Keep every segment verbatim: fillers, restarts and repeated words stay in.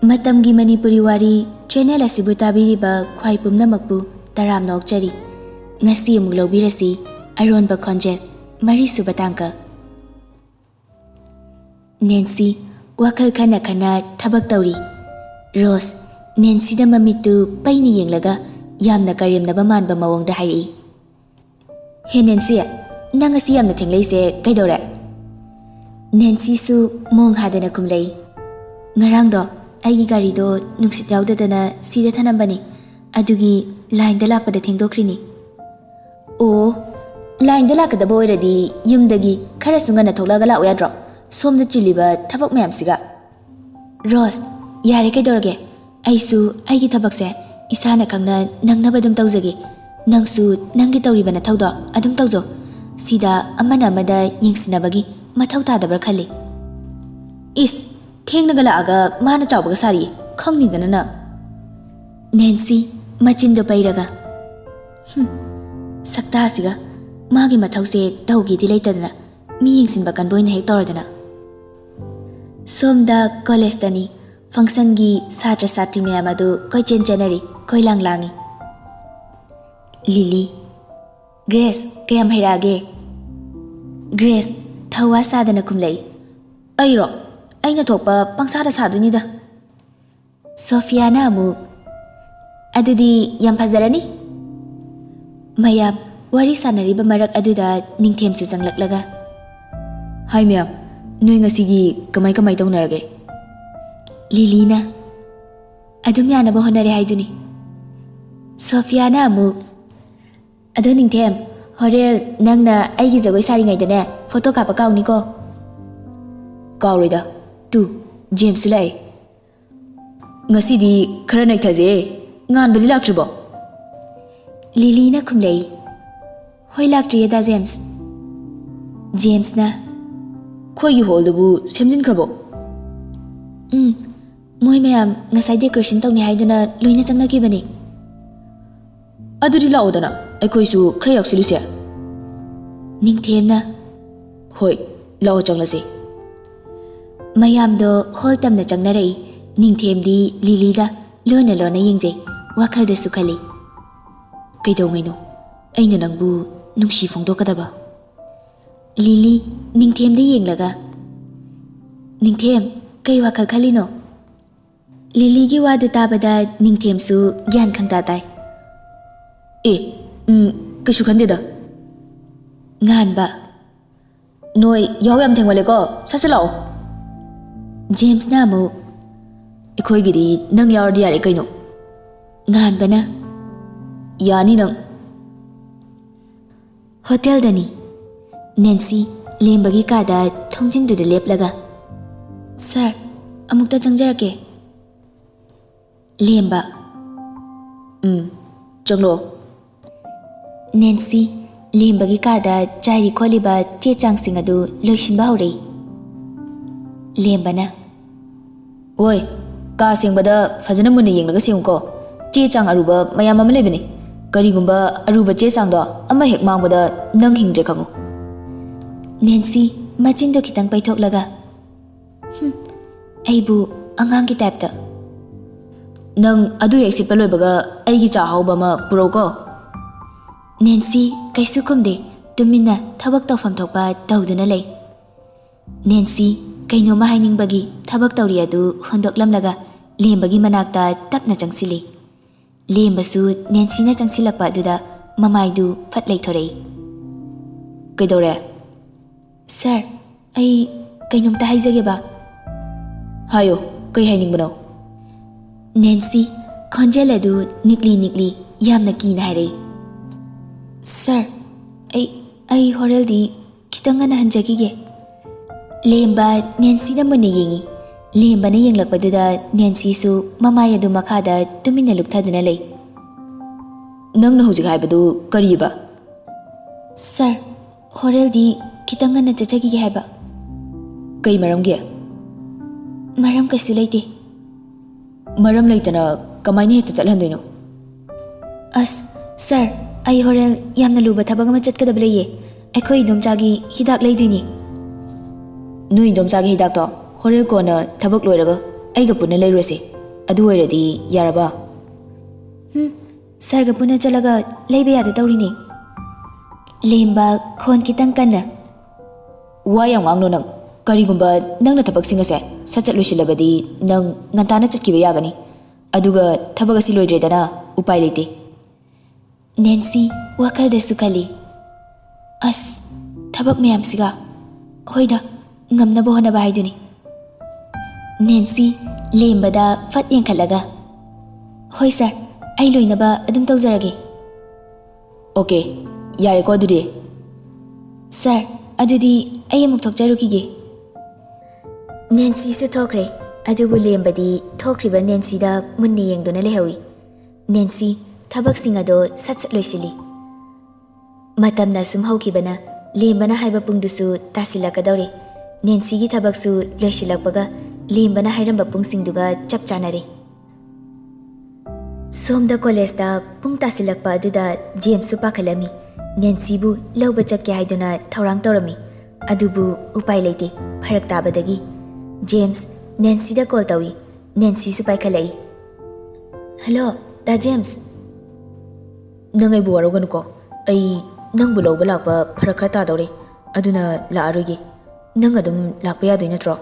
ꯃꯇꯝꯒꯤ ꯃꯅꯤꯄꯨꯔꯤ ꯋꯥꯔꯤ ꯆꯦꯅꯦꯜ ꯑꯁꯤꯕꯨ ꯇꯥꯕꯤꯔꯤꯕ ꯈ꯭ꯋꯥꯏ ꯄꯨꯝꯅꯃꯛꯄꯨ ꯇꯔꯥꯝꯅ ꯑꯣꯛꯆꯔꯤ꯫ ꯉꯁꯤ ꯑꯃꯨꯛ ꯂꯧꯕꯤꯔꯁꯤ ꯑꯔꯣꯟꯕ ꯈꯣꯟꯖꯦꯜ, ꯃꯔꯤꯁꯨꯕ ꯇꯥꯡꯀꯛ꯫ ꯅꯦꯟꯁꯤ ꯋꯥꯈꯜ ꯈꯟꯅ ꯈꯟꯅ ꯊꯕꯛ ꯇꯧꯔꯤ꯫ ꯔꯣꯁ ꯅꯦꯟꯁꯤꯗ ꯃꯃꯤꯠꯇꯨ ꯄꯩꯅ ꯌꯦꯡꯂꯒ ꯌꯥꯝꯅ ꯀꯔꯦꯝꯅꯕ ꯃꯥꯟꯕ ꯃꯑꯣꯡꯗ ꯍꯥꯏꯔꯛꯏ꯫ "ꯍꯦ ꯅꯦꯟꯁꯤ, ꯅꯪ ꯉꯁꯤ ꯌꯥꯝꯅ ꯊꯦꯡꯂꯛꯏꯁꯦ ꯀꯩꯗꯧꯔꯦ?" ꯅꯦꯟꯁꯤꯁꯨ ꯃꯣꯡ ꯍꯥꯗꯅ ꯈꯨꯝꯂꯛꯏ꯫ "ꯉꯔꯥꯡꯗꯣ ꯑꯩꯒꯤ ꯒꯥꯔꯤꯗꯣ ꯅꯨꯡꯁꯤꯠ ꯌꯥꯎꯗꯗꯅ ꯁꯤꯗ ꯊꯅꯝꯕꯅꯤ, ꯑꯗꯨꯒꯤ ꯂꯥꯏꯟꯗ ꯂꯥꯛꯄꯗ ꯊꯦꯡꯗꯣꯛꯈ꯭ꯔꯤꯅꯤ꯫" "ꯑꯣ, ꯂꯥꯏꯟꯗ ꯂꯥꯛꯀꯗꯕ ꯑꯣꯏꯔꯗꯤ ꯌꯨꯝꯗꯒꯤ ꯈꯔꯁꯨ ꯉꯟꯅ ꯊꯣꯛꯂꯛꯑꯒ ꯂꯥꯛꯎ ꯌꯥꯗ꯭ꯔꯣ, ꯁꯣꯝꯗ ꯆꯤꯜꯂꯤꯕ ꯊꯕꯛ ꯃꯌꯥꯝꯁꯤꯒ?" "ꯔꯣꯁ, ꯌꯥꯔꯦ ꯀꯩꯗꯧꯔꯒꯦ? ꯑꯩꯁꯨ ꯑꯩꯒꯤ ꯊꯕꯛꯁꯦ ꯏꯁꯥꯅ ꯈꯪꯅ ꯅꯪꯅꯕ ꯑꯗꯨꯝ ꯇꯧꯖꯒꯦ꯫ ꯅꯪꯁꯨ ꯅꯪꯒꯤ ꯇꯧꯔꯤꯕ ꯅꯊꯧꯗꯣ ꯑꯗꯨꯝ ꯇꯧꯖꯧ꯫ ꯁꯤꯗ ꯑꯃꯅ ꯑꯃꯗ ꯌꯦꯡꯁꯤꯟꯅꯕꯒꯤ ꯃꯊꯧ ꯇꯥꯗꯕ꯭ꯔꯥ ꯈꯜꯂꯤ꯫" "ꯏꯁ, ꯊꯦꯡꯅꯒ ꯂꯥꯛꯑꯒ ꯃꯥꯅ ꯆꯥꯎꯕꯒ ꯁꯥꯔꯤ, ꯈꯪꯅꯤꯗꯅ ꯅꯪ꯫" ꯅꯦꯟꯁꯤ ꯃꯆꯤꯟꯗꯣ ꯄꯩꯔꯒ, "ꯍꯨꯝ, ꯁꯛꯇꯥꯁꯤꯒ ꯃꯥꯒꯤ ꯃꯊꯧꯁꯦ ꯇꯧꯒꯦꯗꯤ ꯂꯩꯇꯗꯅ ꯃꯤ ꯌꯦꯡꯁꯤꯟꯕ ꯀꯟꯕ ꯑꯣꯏꯅ ꯍꯦꯛ ꯇꯧꯔꯗꯅ꯫" ꯁꯣꯝꯗ ꯀꯣꯂꯦꯖꯇꯅꯤ꯫ ꯐꯪꯁꯟꯒꯤ ꯁꯥꯇ꯭ꯔ ꯁꯥꯇ꯭ꯔꯤ ꯃꯌꯥꯝ ꯑꯗꯨ ꯀꯣꯏꯆꯦꯟ ꯆꯦꯟꯅꯔꯤ, ꯀꯣꯏꯂꯥꯡ ꯂꯥꯡꯉꯤ꯫ ꯂꯤꯂꯤ, "ꯒ꯭ꯔꯦꯁ, ꯀꯌꯥꯝ ꯍꯩꯔꯛꯑꯒꯦ?" ꯒ꯭ꯔꯦꯁ ꯊꯧꯋꯥ ꯁꯥꯗꯅ ꯈꯨꯝꯂꯛꯏ꯫ "ꯑꯩꯔꯣ? ꯑꯩꯅ ꯊꯣꯛꯄ ꯄꯪꯁꯥꯗ ꯁꯥꯗꯣꯏꯅꯤꯗ꯫" ꯁꯣꯐꯤꯌꯥꯅ ꯑꯃꯨꯛ, "ꯑꯗꯨꯗꯤ ꯌꯥꯝ ꯐꯖꯔꯅꯤ꯫" ꯃꯌꯥꯝ ꯋꯥꯔꯤ ꯁꯥꯟꯅꯔꯤꯕ ꯃꯔꯛ ꯑꯗꯨꯗ ꯅꯤꯡꯊꯦꯝꯁꯨ ꯆꯪꯂꯛꯂꯒ, "ꯍꯥꯏ ꯃꯌꯥꯝ, ꯅꯣꯏ ꯉꯁꯤꯒꯤ ꯀꯃꯥꯏ ꯀꯃꯥꯏ ꯇꯧꯅꯔꯒꯦ?" ꯂꯤꯂꯤꯅ, "ꯑꯗꯨꯝ ꯌꯥꯅꯕ ꯍꯣꯠꯅꯔꯦ ꯍꯥꯏꯗꯨꯅꯤ꯫" ꯁꯣꯐꯤꯌꯥꯅ ꯑꯃꯨꯛ, "ꯑꯗꯣ ꯅꯤꯡꯊꯦꯝ, ꯍꯣꯔꯦꯟ ꯅꯪꯅ ꯑꯩꯒꯤ ꯖꯒꯣꯏ ꯁꯥꯔꯤꯉꯩꯗꯅꯦ ꯐꯣꯇꯣ ꯀꯥꯞꯄ ꯀꯥꯎꯅꯤꯀꯣ꯫" "ꯀꯥꯎꯔꯣꯏꯗ꯫ ꯇꯨ, ꯖꯦꯝꯁꯁꯨ ꯂꯥꯛꯑꯦ꯫ ꯉꯁꯤꯗꯤ ꯈꯔ ꯅꯩꯊꯁꯦ꯫ ꯉꯥꯟꯕꯗꯤ ꯂꯥꯛꯇ꯭ꯔꯤꯕꯣ?" ꯂꯤꯂꯤꯅ ꯈꯨꯝꯂꯛꯏ꯫ "ꯍꯣꯏ, ꯂꯥꯛꯇ꯭ꯔꯤꯌꯦ ꯗꯥ ꯖꯦꯝꯁ꯫" ꯖꯦꯝꯁꯅ, "ꯑꯩꯈꯣꯏꯒꯤ ꯍꯣꯜꯗꯨꯕꯨ ꯁꯦꯝꯖꯤꯟꯈ꯭ꯔꯕꯣ?" "ꯎꯝ, ꯃꯣꯏ ꯃꯌꯥꯝ ꯉꯁꯥꯏ ꯗꯦꯀꯣꯔꯦꯁꯟ ꯇꯧꯅꯤ ꯍꯥꯏꯗꯨꯅ ꯂꯣꯏꯅ ꯆꯪꯅꯈꯤꯕꯅꯤ꯫" "ꯑꯗꯨꯗꯤ ꯂꯥꯛꯑꯣꯗꯅ, ꯑꯩꯈꯣꯏꯁꯨ ꯈꯔ ꯌꯥꯎꯁꯤꯜꯂꯨꯁꯦ꯫" ꯅꯤꯡꯊꯦꯝꯅ, "ꯍꯣꯏ, ꯂꯥꯛꯑꯣ ꯆꯪꯂꯁꯦ꯫" ꯃꯌꯥꯝꯗꯣ ꯍꯣꯜ ꯇꯝꯅ ꯆꯪꯅꯔꯛꯏ꯫ ꯅꯤꯡꯊꯦꯝꯗꯤ ꯂꯤꯂꯤꯒ ꯂꯣꯟꯅ ꯂꯣꯟꯅ ꯌꯦꯡꯖꯩ, ꯋꯥꯈꯜꯗꯁꯨ ꯈꯜꯂꯤ꯫ ꯀꯩꯗꯧꯉꯩꯅꯣ ꯑꯩꯅ ꯅꯪꯕꯨ ꯅꯨꯡꯁꯤ ꯐꯣꯡꯗꯣꯛꯀꯗꯕ? ꯂꯤꯂꯤ, ꯅꯤꯡꯊꯦꯝꯗ ꯌꯦꯡꯂꯒ, "ꯅꯤꯡꯊꯦꯝ, ꯀꯩ ꯋꯥꯈꯜ ꯈꯜꯂꯤꯅꯣ?" ꯂꯤꯂꯤꯒꯤ ꯋꯥꯗꯨ ꯇꯥꯕꯗ ꯅꯤꯡꯊꯦꯝꯁꯨ ꯒ꯭ꯌꯥꯟ ꯈꯪꯇꯥ ꯇꯥꯏ꯫ "ꯑꯦ, ꯎꯝ, ꯀꯩꯁꯨ ꯈꯟꯗꯦꯗ꯫" ꯉꯥꯟꯕ, "ꯅꯣꯏ ꯌꯥꯍꯧ ꯌꯥꯝ ꯊꯦꯡꯃꯜꯂꯦꯀꯣ, ꯁꯠ ꯁꯠ ꯂꯥꯛꯑꯣ꯫" ꯖꯦꯝꯁꯅ ꯑꯃꯨꯛ, "ꯑꯩꯈꯣꯏꯒꯤꯗꯤ ꯅꯪ ꯌꯥꯎꯔꯗꯤ ꯌꯥꯔꯦ ꯀꯩꯅꯣ꯫" ꯉꯥꯟꯕꯅ, "ꯌꯥꯅꯤ ꯅꯪ꯫" ꯍꯣꯇꯦꯜꯗꯅꯤ꯫ ꯅꯦꯟꯁꯤ ꯂꯦꯝꯕꯒꯤ ꯀꯥꯗ ꯊꯣꯡꯖꯤꯟꯗꯨꯗ ꯂꯦꯞꯂꯒ, "ꯁꯥꯔ, ꯑꯃꯨꯛꯇ ꯆꯪꯖꯔꯛꯀꯦ꯫" ꯂꯦꯝꯕ, "ꯎꯝ, ꯆꯪꯂꯣ꯫" ꯅꯦꯟꯁꯤ ꯂꯦꯝꯕꯒꯤ ꯀꯥꯗ ꯆꯥꯏꯔꯤ ꯈꯣꯠꯂꯤꯕ ꯆꯦ ꯆꯥꯡꯁꯤꯡ ꯑꯗꯨ ꯂꯣꯏꯁꯤꯟꯕ ꯍꯧꯔꯛꯏ꯫ ꯂꯦꯝꯕꯅ, "ꯑꯣꯏ, ꯀꯥ ꯁꯦꯡꯕꯗ ꯐꯖꯅ ꯃꯨꯟꯅ ꯌꯦꯡꯂꯒ ꯁꯦꯡꯉꯨꯀꯣ꯫ ꯆꯦ ꯆꯥꯡ ꯑꯔꯨꯕ ꯃꯌꯥꯝ ꯑꯃ ꯂꯩꯕꯅꯤ꯫ ꯀꯔꯤꯒꯨꯝꯕ ꯑꯔꯨꯕ ꯆꯦ ꯆꯥꯡꯗꯣ ꯑꯃ ꯍꯦꯛ ꯃꯥꯡꯕꯗ ꯅꯪ ꯍꯤꯡꯗ꯭ꯔꯦ ꯈꯪꯉꯨ꯫" ꯅꯦꯟꯁꯤ ꯃꯆꯤꯟꯗꯣ ꯈꯤꯇꯪ ꯄꯩꯊꯣꯛꯂꯒ, "ꯍꯨꯝ, ꯑꯩꯕꯨ ꯑꯉꯥꯡꯒꯤ ꯇꯥꯏꯞꯇ꯫" "ꯅꯪ ꯑꯗꯨ ꯍꯦꯛ ꯁꯤꯠꯄ ꯂꯣꯏꯕꯒ ꯑꯩꯒꯤ ꯆꯥ ꯑꯍꯥꯎꯕ ꯑꯃ ꯄꯨꯔꯛꯎꯀꯣ꯫" ꯅꯦꯟꯁꯤ ꯀꯩꯁꯨ ꯈꯨꯝꯗꯦ, ꯇꯨꯃꯤꯟꯅ ꯊꯕꯛ ꯇꯧꯐꯝ ꯊꯣꯛꯄ ꯇꯧꯗꯨꯅ ꯂꯩ꯫ ꯅꯦꯟꯁꯤ ꯀꯩꯅꯣꯝꯃ ꯍꯥꯏꯅꯤꯡꯕꯒꯤ ꯊꯕꯛ ꯇꯧꯔꯤ ꯑꯗꯨ ꯍꯨꯟꯗꯣꯛꯂꯝꯂꯒ ꯂꯦꯝꯕꯒꯤ ꯃꯅꯥꯛꯇ ꯇꯞꯅ ꯆꯪꯁꯤꯜꯂꯤ꯫ ꯂꯦꯝꯕꯁꯨ ꯅꯦꯟꯁꯤꯅ ꯆꯪꯁꯤꯜꯂꯛꯄ ꯑꯗꯨꯗ ꯃꯃꯥꯏꯗꯨ ꯐꯠ ꯂꯩꯊꯣꯔꯛꯏ꯫ "ꯀꯩꯗꯧꯔꯦ?" "ꯁꯥꯔ, ꯑꯩ ꯀꯩꯅꯣꯝꯇ ꯍꯥꯏꯖꯒꯦꯕ꯫" "ꯍꯥꯏꯌꯣ, ꯀꯩ ꯍꯥꯏꯅꯤꯡꯕꯅꯣ?" ꯅꯦꯟꯁꯤ ꯈꯣꯟꯖꯦꯜ ꯑꯗꯨ ꯅꯤꯛꯂꯤ ꯅꯤꯛꯂꯤ ꯌꯥꯝꯅ ꯀꯤꯅ ꯍꯥꯏꯔꯛꯏ꯫ "ꯁꯥꯔ, ꯑꯩ, ꯑꯩ ꯍꯣꯔꯦꯜꯗꯤ ꯈꯤꯇꯪ ꯉꯟꯅ ꯍꯟꯖꯈꯤꯒꯦ꯫" ꯂꯦꯝꯕ ꯅꯦꯟꯁꯤꯗ ꯃꯨꯟꯅ ꯌꯦꯡꯉꯤ꯫ ꯂꯦꯝꯕꯅ ꯌꯦꯡꯂꯛꯄꯗꯨꯗ ꯅꯦꯟꯁꯤꯁꯨ ꯃꯃꯥꯏ ꯑꯗꯨ ꯃꯈꯥꯗ ꯇꯨꯃꯤꯟꯅ ꯂꯨꯞꯊꯗꯨꯅ ꯂꯩ꯫ "ꯅꯪꯅ ꯍꯧꯖꯤꯛ ꯍꯥꯏꯕꯗꯨ ꯀꯔꯤꯕ?" "ꯁꯥꯔ, ꯍꯣꯔꯦꯜꯗꯤ ꯈꯤꯇꯪ ꯉꯟꯅ ꯆꯠꯆꯈꯤꯒꯦ ꯍꯥꯏꯕ꯫" "ꯀꯩ ꯃꯔꯝꯒꯤ?" "ꯃꯔꯝ ꯀꯩꯁꯨ ꯂꯩꯇꯦ꯫" "ꯃꯔꯝ ꯂꯩꯇꯅ ꯀꯃꯥꯏꯅ ꯍꯦꯛꯇ ꯆꯠꯍꯟꯗꯣꯏꯅꯣ?" "ꯑꯁ, ꯁꯥꯔ, ꯑꯩ ꯍꯣꯔꯦꯟ ꯌꯥꯝꯅ ꯂꯨꯕ ꯊꯕꯛ ꯑꯃ ꯆꯠꯀꯗꯕ ꯂꯩꯌꯦ꯫ ꯑꯩꯈꯣꯏ ꯏꯗꯣꯝꯆꯥꯒꯤ ꯍꯤꯗꯥꯛ ꯂꯩꯗꯣꯏꯅꯤ꯫" "ꯅꯣꯏ ꯏꯗꯣꯝꯆꯥꯒꯤ ꯍꯤꯗꯥꯛꯇꯣ ꯍꯣꯔꯦꯟ ꯀꯣꯟꯅ ꯊꯕꯛ ꯂꯣꯏꯔꯒ ꯑꯩꯒ ꯄꯨꯟꯅ ꯂꯩꯔꯨꯔꯁꯦ꯫ ꯑꯗꯨ ꯑꯣꯏꯔꯗꯤ ꯌꯥꯔꯕ? ꯎꯝ, ꯁꯥꯔꯒ ꯄꯨꯟꯅ ꯆꯠꯂꯒ ꯂꯩꯕ ꯌꯥꯗ ꯇꯧꯔꯤꯅꯦ꯫ ꯂꯦꯝꯕ, ꯈꯣꯟ ꯈꯤꯇꯪ ꯀꯟꯅ꯫ ꯋꯥ ꯌꯥꯝ ꯉꯥꯡꯅꯨ ꯅꯪ꯫ ꯀꯔꯤꯒꯨꯝꯕ ꯅꯪꯅ ꯊꯕꯛꯁꯤꯡ ꯑꯁꯦ ꯁꯠ ꯁꯠ ꯂꯣꯏꯁꯤꯜꯂꯕꯗꯤ ꯅꯪ ꯉꯟꯇꯥꯅ ꯆꯠꯈꯤꯕ ꯌꯥꯒꯅꯤ꯫ ꯑꯗꯨꯒ ꯊꯕꯛ ꯑꯁꯤ ꯂꯣꯏꯗ꯭ꯔꯦꯗꯅ ꯎꯄꯥꯏ ꯂꯩꯇꯦ꯫ ꯅꯦꯟꯁꯤ ꯋꯥꯈꯜꯗꯁꯨ ꯈꯜꯂꯤ, "ꯑꯁ, ꯊꯕꯛ ꯃꯌꯥꯝꯁꯤꯒ꯫ ꯍꯣꯏꯗ, ꯉꯝꯅꯕ ꯍꯣꯠꯅꯕ ꯍꯥꯏꯗꯨꯅꯤ꯫" ꯅꯦꯟꯁꯤ ꯂꯦꯝꯕꯗ ꯐꯠ ꯌꯦꯡꯈꯠꯂꯒ, "ꯍꯣꯏ ꯁꯥꯔ, ꯑꯩ ꯂꯣꯏꯅꯕ ꯑꯗꯨꯝ ꯇꯧꯖꯔꯒꯦ꯫" "ꯑꯣꯀꯦ, ꯌꯥꯔꯦꯀꯣ ꯑꯗꯨꯗꯤ?" "ꯁꯥꯔ, ꯑꯗꯨꯗꯤ ꯑꯩ ꯑꯃꯨꯛ ꯊꯣꯛꯆꯔꯨꯈꯤꯒꯦ꯫" ꯅꯦꯟꯁꯤꯁꯨ ꯊꯣꯛꯈ꯭ꯔꯦ, ꯑꯗꯨꯕꯨ ꯂꯦꯝꯕꯗꯤ ꯊꯣꯛꯈ꯭ꯔꯤꯕ ꯅꯦꯟꯁꯤꯗ ꯃꯨꯟꯅ ꯌꯦꯡꯗꯨꯅ ꯂꯩꯍꯧꯏ꯫ ꯅꯦꯟꯁꯤ ꯊꯕꯛꯁꯤꯡ ꯑꯗꯣ ꯁꯠ ꯁꯠ ꯂꯣꯏꯁꯤꯜꯂꯤ꯫ ꯃꯇꯝꯅ ꯁꯨꯝ ꯍꯧꯈꯤꯕꯅ ꯂꯦꯝꯕꯅ ꯍꯥꯏꯕ ꯄꯨꯡꯗꯨꯁꯨ ꯇꯥꯁꯤꯜꯂꯛꯀꯗꯧꯔꯦ꯫ ꯅꯦꯟꯁꯤꯒꯤ ꯊꯕꯛꯁꯨ ꯂꯣꯏꯁꯤꯜꯂꯛꯄꯒ ꯂꯦꯝꯕꯅ ꯍꯥꯏꯔꯝꯕ ꯄꯨꯡꯁꯤꯡꯗꯨꯒ ꯆꯞ ꯆꯥꯅꯔꯦ꯫ ꯁꯣꯝꯗ ꯀꯣꯂꯦꯖꯇ ꯄꯨꯡ ꯇꯥꯁꯤꯜꯂꯛꯄ ꯑꯗꯨꯗ ꯖꯦꯝꯁꯁꯨ ꯄꯥꯈꯠꯂꯝꯃꯤ꯫ ꯅꯦꯟꯁꯤꯕꯨ ꯂꯧꯕ ꯆꯠꯀꯦ ꯍꯥꯏꯗꯨꯅ ꯊꯧꯔꯥꯡ ꯇꯧꯔꯝꯃꯤ꯫ ꯑꯗꯨꯕꯨ ꯎꯄꯥꯏ ꯂꯩꯇꯦ, ꯐꯔꯛ ꯇꯥꯕꯗꯒꯤ꯫ ꯖꯦꯝꯁ ꯅꯦꯟꯁꯤꯗ ꯀꯣꯜ ꯇꯧꯏ꯫ ꯅꯦꯟꯁꯤꯁꯨ ꯄꯥꯏꯈꯠꯂꯛꯏ꯫ "ꯍꯜꯂꯣ, ꯗꯥ ꯖꯦꯝꯁ꯫" "ꯅꯪ ꯑꯩꯕꯨ ꯋꯥꯔꯧꯒꯅꯨꯀꯣ꯫ ꯑꯩ ꯅꯪꯕꯨ ꯂꯧꯕ ꯂꯥꯛꯄ ꯐꯔꯛ ꯈꯔ ꯇꯥꯗꯧꯔꯦ, ꯑꯗꯨꯅ ꯂꯥꯛꯑꯔꯣꯏꯒꯦ꯫ ꯅꯪ ꯑꯗꯨꯝ ꯂꯥꯛꯄ ꯌꯥꯗꯣꯏ ꯅꯠꯇ꯭ꯔꯣ?"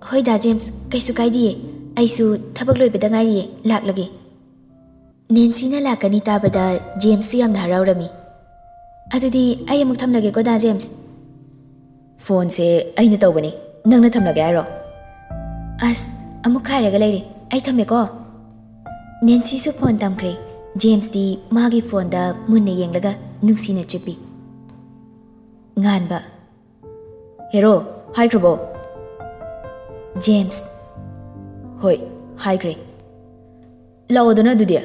"ꯍꯣꯏ ꯗꯥ ꯖꯦꯝꯁ, ꯀꯩꯁꯨ ꯀꯥꯏꯗꯤꯌꯦ꯫ ꯑꯩꯁꯨ ꯊꯕꯛ ꯂꯣꯏꯕꯗ ꯉꯥꯏꯔꯤꯌꯦ, ꯂꯥꯛꯂꯒꯦ꯫" ꯅꯦꯟꯁꯤꯅ ꯂꯥꯛꯀꯅꯤ ꯇꯥꯕꯗ ꯖꯦꯝꯁꯁꯨ ꯌꯥꯝꯅ ꯍꯔꯥꯎꯔꯝꯃꯤ꯫ "ꯑꯗꯨꯗꯤ ꯑꯩ ꯑꯃꯨꯛ ꯊꯝꯂꯒꯦꯀꯣ ꯗꯥ ꯖꯦꯝꯁ꯫" "ꯐꯣꯟꯁꯦ ꯑꯩꯅ ꯇꯧꯕꯅꯤ, ꯅꯪꯅ ꯊꯝꯂꯒꯦ ꯍꯥꯏꯔꯣ?" "ꯑꯁ, ꯑꯃꯨꯛ ꯈꯥꯏꯔꯒ ꯂꯩꯔꯦ, ꯑꯩ ꯊꯝꯃꯦꯀꯣ꯫" ꯅꯦꯟꯁꯤꯁꯨ ꯐꯣꯟ ꯊꯝꯈ꯭ꯔꯦ꯫ ꯖꯦꯝꯁꯇꯤ ꯃꯥꯒꯤ ꯐꯣꯟꯗ ꯃꯨꯟꯅ ꯌꯦꯡꯂꯒ ꯅꯨꯡꯁꯤꯅ ꯆꯨꯞꯄꯤ꯫ ꯉꯥꯟꯕ꯫ "ꯍꯦꯔꯣ, ꯍꯥꯏꯈ꯭ꯔꯕꯣ?" ꯖꯦꯝꯁ꯫ "ꯍꯣꯏ, ꯍꯥꯏꯈ꯭ꯔꯦ꯫ ꯂꯥꯛꯑꯣꯗꯅ ꯑꯗꯨꯗꯤ꯫"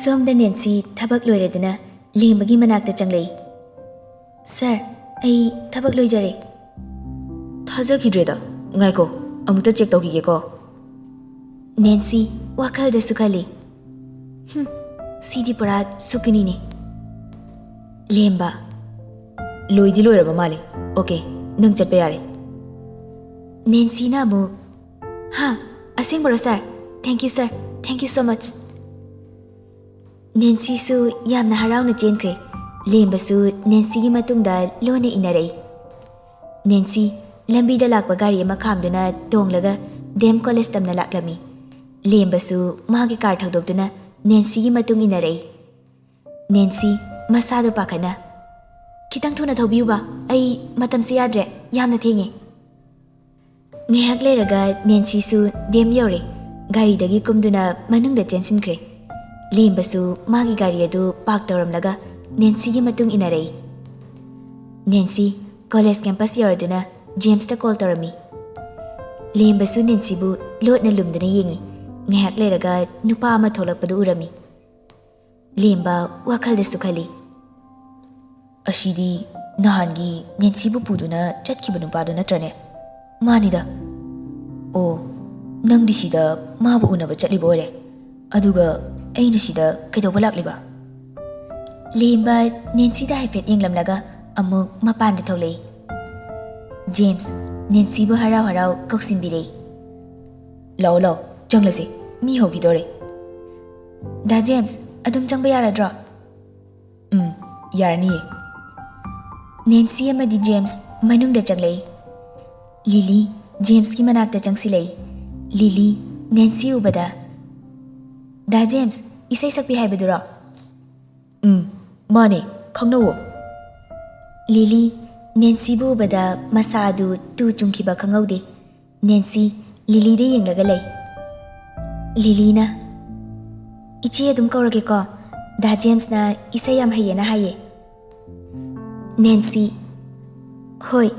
ꯁꯣꯝꯗ ꯅꯦꯟꯁꯤ ꯊꯕꯛ ꯂꯣꯏꯔꯗꯨꯅ ꯂꯦꯝꯕꯒꯤ ꯃꯅꯥꯛꯇ ꯆꯪꯂꯛꯏ꯫ "ꯁꯥꯔ, ꯑꯩ ꯊꯕꯛ ꯂꯣꯏꯖꯔꯦ꯫" "ꯊꯥꯖꯈꯤꯗ꯭ꯔꯦꯗ꯫ ꯉꯥꯏꯈꯣ, ꯑꯃꯨꯛꯇ ꯆꯦꯛ ꯇꯧꯈꯤꯒꯦꯀꯣ꯫" ꯅꯦꯟꯁꯤ ꯋꯥꯈꯜꯗꯁꯨ ꯈꯜꯂꯤ, "ꯍꯨꯝ, ꯁꯤꯗꯤ ꯄꯨꯔꯥ ꯁꯨꯀꯅꯤꯅꯦ꯫" ꯂꯦꯝꯕ꯫ "ꯂꯣꯏꯗꯤ ꯂꯣꯏꯔꯕ ꯃꯥꯜꯂꯦ꯫ ꯑꯣꯀꯦ, ꯅꯪ ꯆꯠꯄ ꯌꯥꯔꯦ꯫" ꯅꯦꯟꯁꯤꯅ ꯑꯃꯨꯛ, ꯍꯥ? ꯑꯁꯦꯡꯕꯔꯣ, ꯁꯥꯔ? Thank you, sir. Thank you so much. ꯅꯦꯟꯁꯤꯁꯨ ꯌꯥꯝꯅ ꯍꯔꯥꯎꯅ ꯆꯦꯟꯈ꯭ꯔꯦ꯫ ꯂꯦꯝꯕꯁꯨ ꯅꯦꯟꯁꯤꯒꯤ ꯃꯇꯨꯡꯗ ꯂꯣꯟꯅ ꯏꯟꯅꯔꯛꯏ꯫ ꯅꯦꯟꯁꯤ ꯂꯝꯕꯤꯗ ꯂꯥꯛꯄ ꯒꯥꯔꯤ ꯑꯃ ꯈꯥꯝꯗꯨꯅ ꯇꯣꯡꯂꯒ ꯗꯦꯝ ꯀꯣꯂꯦꯖ ꯇꯝꯅ ꯂꯥꯛꯂꯝꯃꯤ꯫ ꯂꯦꯝꯕꯁꯨ ꯃꯥꯒꯤ ꯀꯥꯔ ꯊꯧꯗꯣꯛꯇꯨꯅ ꯅꯦꯟꯁꯤꯒꯤ ꯃꯇꯨꯡ ꯏꯟꯅꯔꯛꯏ꯫ ꯅꯦꯟꯁꯤ ꯃꯁꯥꯗꯣ ꯄꯥꯈꯠꯅ, "ꯈꯤꯇꯪ ꯊꯨꯅ ꯊꯧꯕꯤꯌꯨꯕ, ꯑꯩ ꯃꯇꯝꯁꯦ ꯌꯥꯗ꯭ꯔꯦ, ꯌꯥꯝꯅ ꯊꯦꯡꯉꯦ꯫" ꯉꯥꯏꯍꯥꯛ ꯂꯩꯔꯒ ꯅꯦꯟꯁꯤꯁꯨ ꯗꯦꯝ ꯌꯧꯔꯦ꯫ ꯒꯥꯔꯤꯗꯒꯤ ꯀꯨꯝꯗꯨꯅ ꯃꯅꯨꯡꯗ ꯆꯦꯟꯁꯤꯟꯈ꯭ꯔꯦ꯫ ꯂꯦꯝꯕꯁꯨ ꯃꯥꯒꯤ ꯒꯥꯔꯤ ꯑꯗꯨ ꯄꯥꯔꯛ ꯇꯧꯔꯝꯂꯒ ꯅꯦꯟꯁꯤꯒꯤ ꯃꯇꯨꯡ ꯏꯟꯅꯔꯛꯏ꯫ ꯅꯦꯟꯁꯤ ꯀꯣꯂꯦꯖ ꯀꯦꯝꯄꯁ ꯌꯧꯔꯗꯨꯅ ꯖꯦꯝꯁꯇ ꯀꯣꯜ ꯇꯧꯔꯝꯃꯤ꯫ ꯂꯦꯝꯕꯁꯨ ꯅꯦꯟꯁꯤꯕꯨ ꯂꯣꯠꯅ ꯂꯨꯝꯗꯨꯅ ꯌꯦꯡꯉꯤ꯫ ꯉꯥꯏꯍꯥꯛ ꯂꯩꯔꯒ ꯅꯨꯄꯥ ꯑꯃ ꯊꯣꯛꯂꯛꯄꯗꯨ ꯎꯔꯝꯃꯤ꯫ ꯂꯦꯝꯕ ꯋꯥꯈꯜꯗꯁꯨ ꯈꯜꯂꯤ, "ꯑꯁꯤꯗꯤ ꯅꯍꯥꯟꯒꯤ ꯅꯦꯟꯁꯤꯕꯨ ꯄꯨꯗꯨꯅ ꯆꯠꯈꯤꯕ ꯅꯨꯄꯥꯗꯨ ꯅꯠꯇ꯭ꯔꯅꯦ?" "ꯃꯥꯅꯤꯗ꯫ ꯑꯣ, ꯅꯪꯗꯤ ꯁꯤꯗ ꯃꯥꯕꯨ ꯎꯅꯕ ꯆꯠꯂꯤꯕ ꯑꯣꯏꯔꯦ꯫ ꯑꯗꯨꯒ ꯑꯩꯅ ꯁꯤꯗ ꯀꯩꯗꯧꯕ ꯂꯥꯛꯂꯤꯕ?" ꯂꯦꯝꯕ ꯅꯦꯟꯁꯤꯗ ꯍꯥꯏꯐꯦꯠ ꯌꯦꯡꯂꯝꯂꯒ ꯑꯃꯨꯛ ꯃꯄꯥꯟꯗ ꯊꯣꯛꯂꯛꯏ꯫ ꯖꯦꯝꯁ ꯅꯦꯟꯁꯤꯕꯨ ꯍꯔꯥꯎ ꯍꯔꯥꯎ ꯀꯧꯁꯤꯟꯕꯤꯔꯛꯏ꯫ "ꯂꯥꯛꯑꯣ, ꯂꯥꯛꯑꯣ, ꯆꯪꯂꯁꯤ, ꯃꯤ ꯍꯧꯈꯤꯗꯣꯔꯦ꯫" "ꯗꯥ ꯖꯦꯝꯁ, ꯑꯗꯨꯝ ꯆꯪꯕ ꯌꯥꯔꯗ꯭ꯔꯣ?" "ꯎꯝ, ꯌꯥꯔꯅꯤꯌꯦ꯫" ꯅꯦꯟꯁꯤ ꯑꯃꯗꯤ ꯖꯦꯝꯁ ꯃꯅꯨꯡꯗ ꯆꯪꯂꯛꯏ꯫ ꯂꯤꯂꯤ ꯖꯦꯝꯁꯀꯤ ꯃꯅꯥꯛꯇ ꯆꯪꯁꯤꯜꯂꯛꯏ꯫ ꯂꯤꯂꯤ ꯅꯦꯟꯁꯤ ꯎꯕꯗ, "ꯗꯥ ꯖꯦꯝꯁ, ꯏꯁꯩ ꯁꯛꯄꯤ ꯍꯥꯏꯕꯗꯨꯔꯣ?" "ꯎꯝ, ꯃꯥꯅꯦ, ꯈꯪꯅꯧꯋꯣ꯫" ꯂꯤꯂꯤ ꯅꯦꯟꯁꯤꯕꯨ ꯎꯕꯗ ꯃꯁꯥ ꯑꯗꯨ ꯇꯨ ꯆꯨꯡꯈꯤꯕ ꯈꯪꯍꯧꯗꯦ꯫ ꯅꯦꯟꯁꯤ ꯂꯤꯂꯤꯗ ꯌꯦꯡꯂꯒ ꯂꯩ꯫ ꯂꯤꯂꯤꯅ, "ꯏꯆꯦ ꯑꯗꯨꯝ ꯀꯧꯔꯒꯦꯀꯣ꯫ ꯗꯥ ꯖꯦꯝꯁꯅ ꯏꯁꯩ ꯌꯥꯝ ꯍꯩꯌꯦꯅ ꯍꯥꯏꯌꯦ꯫" ꯅꯦꯟꯁꯤ, "ꯍꯣꯏ꯫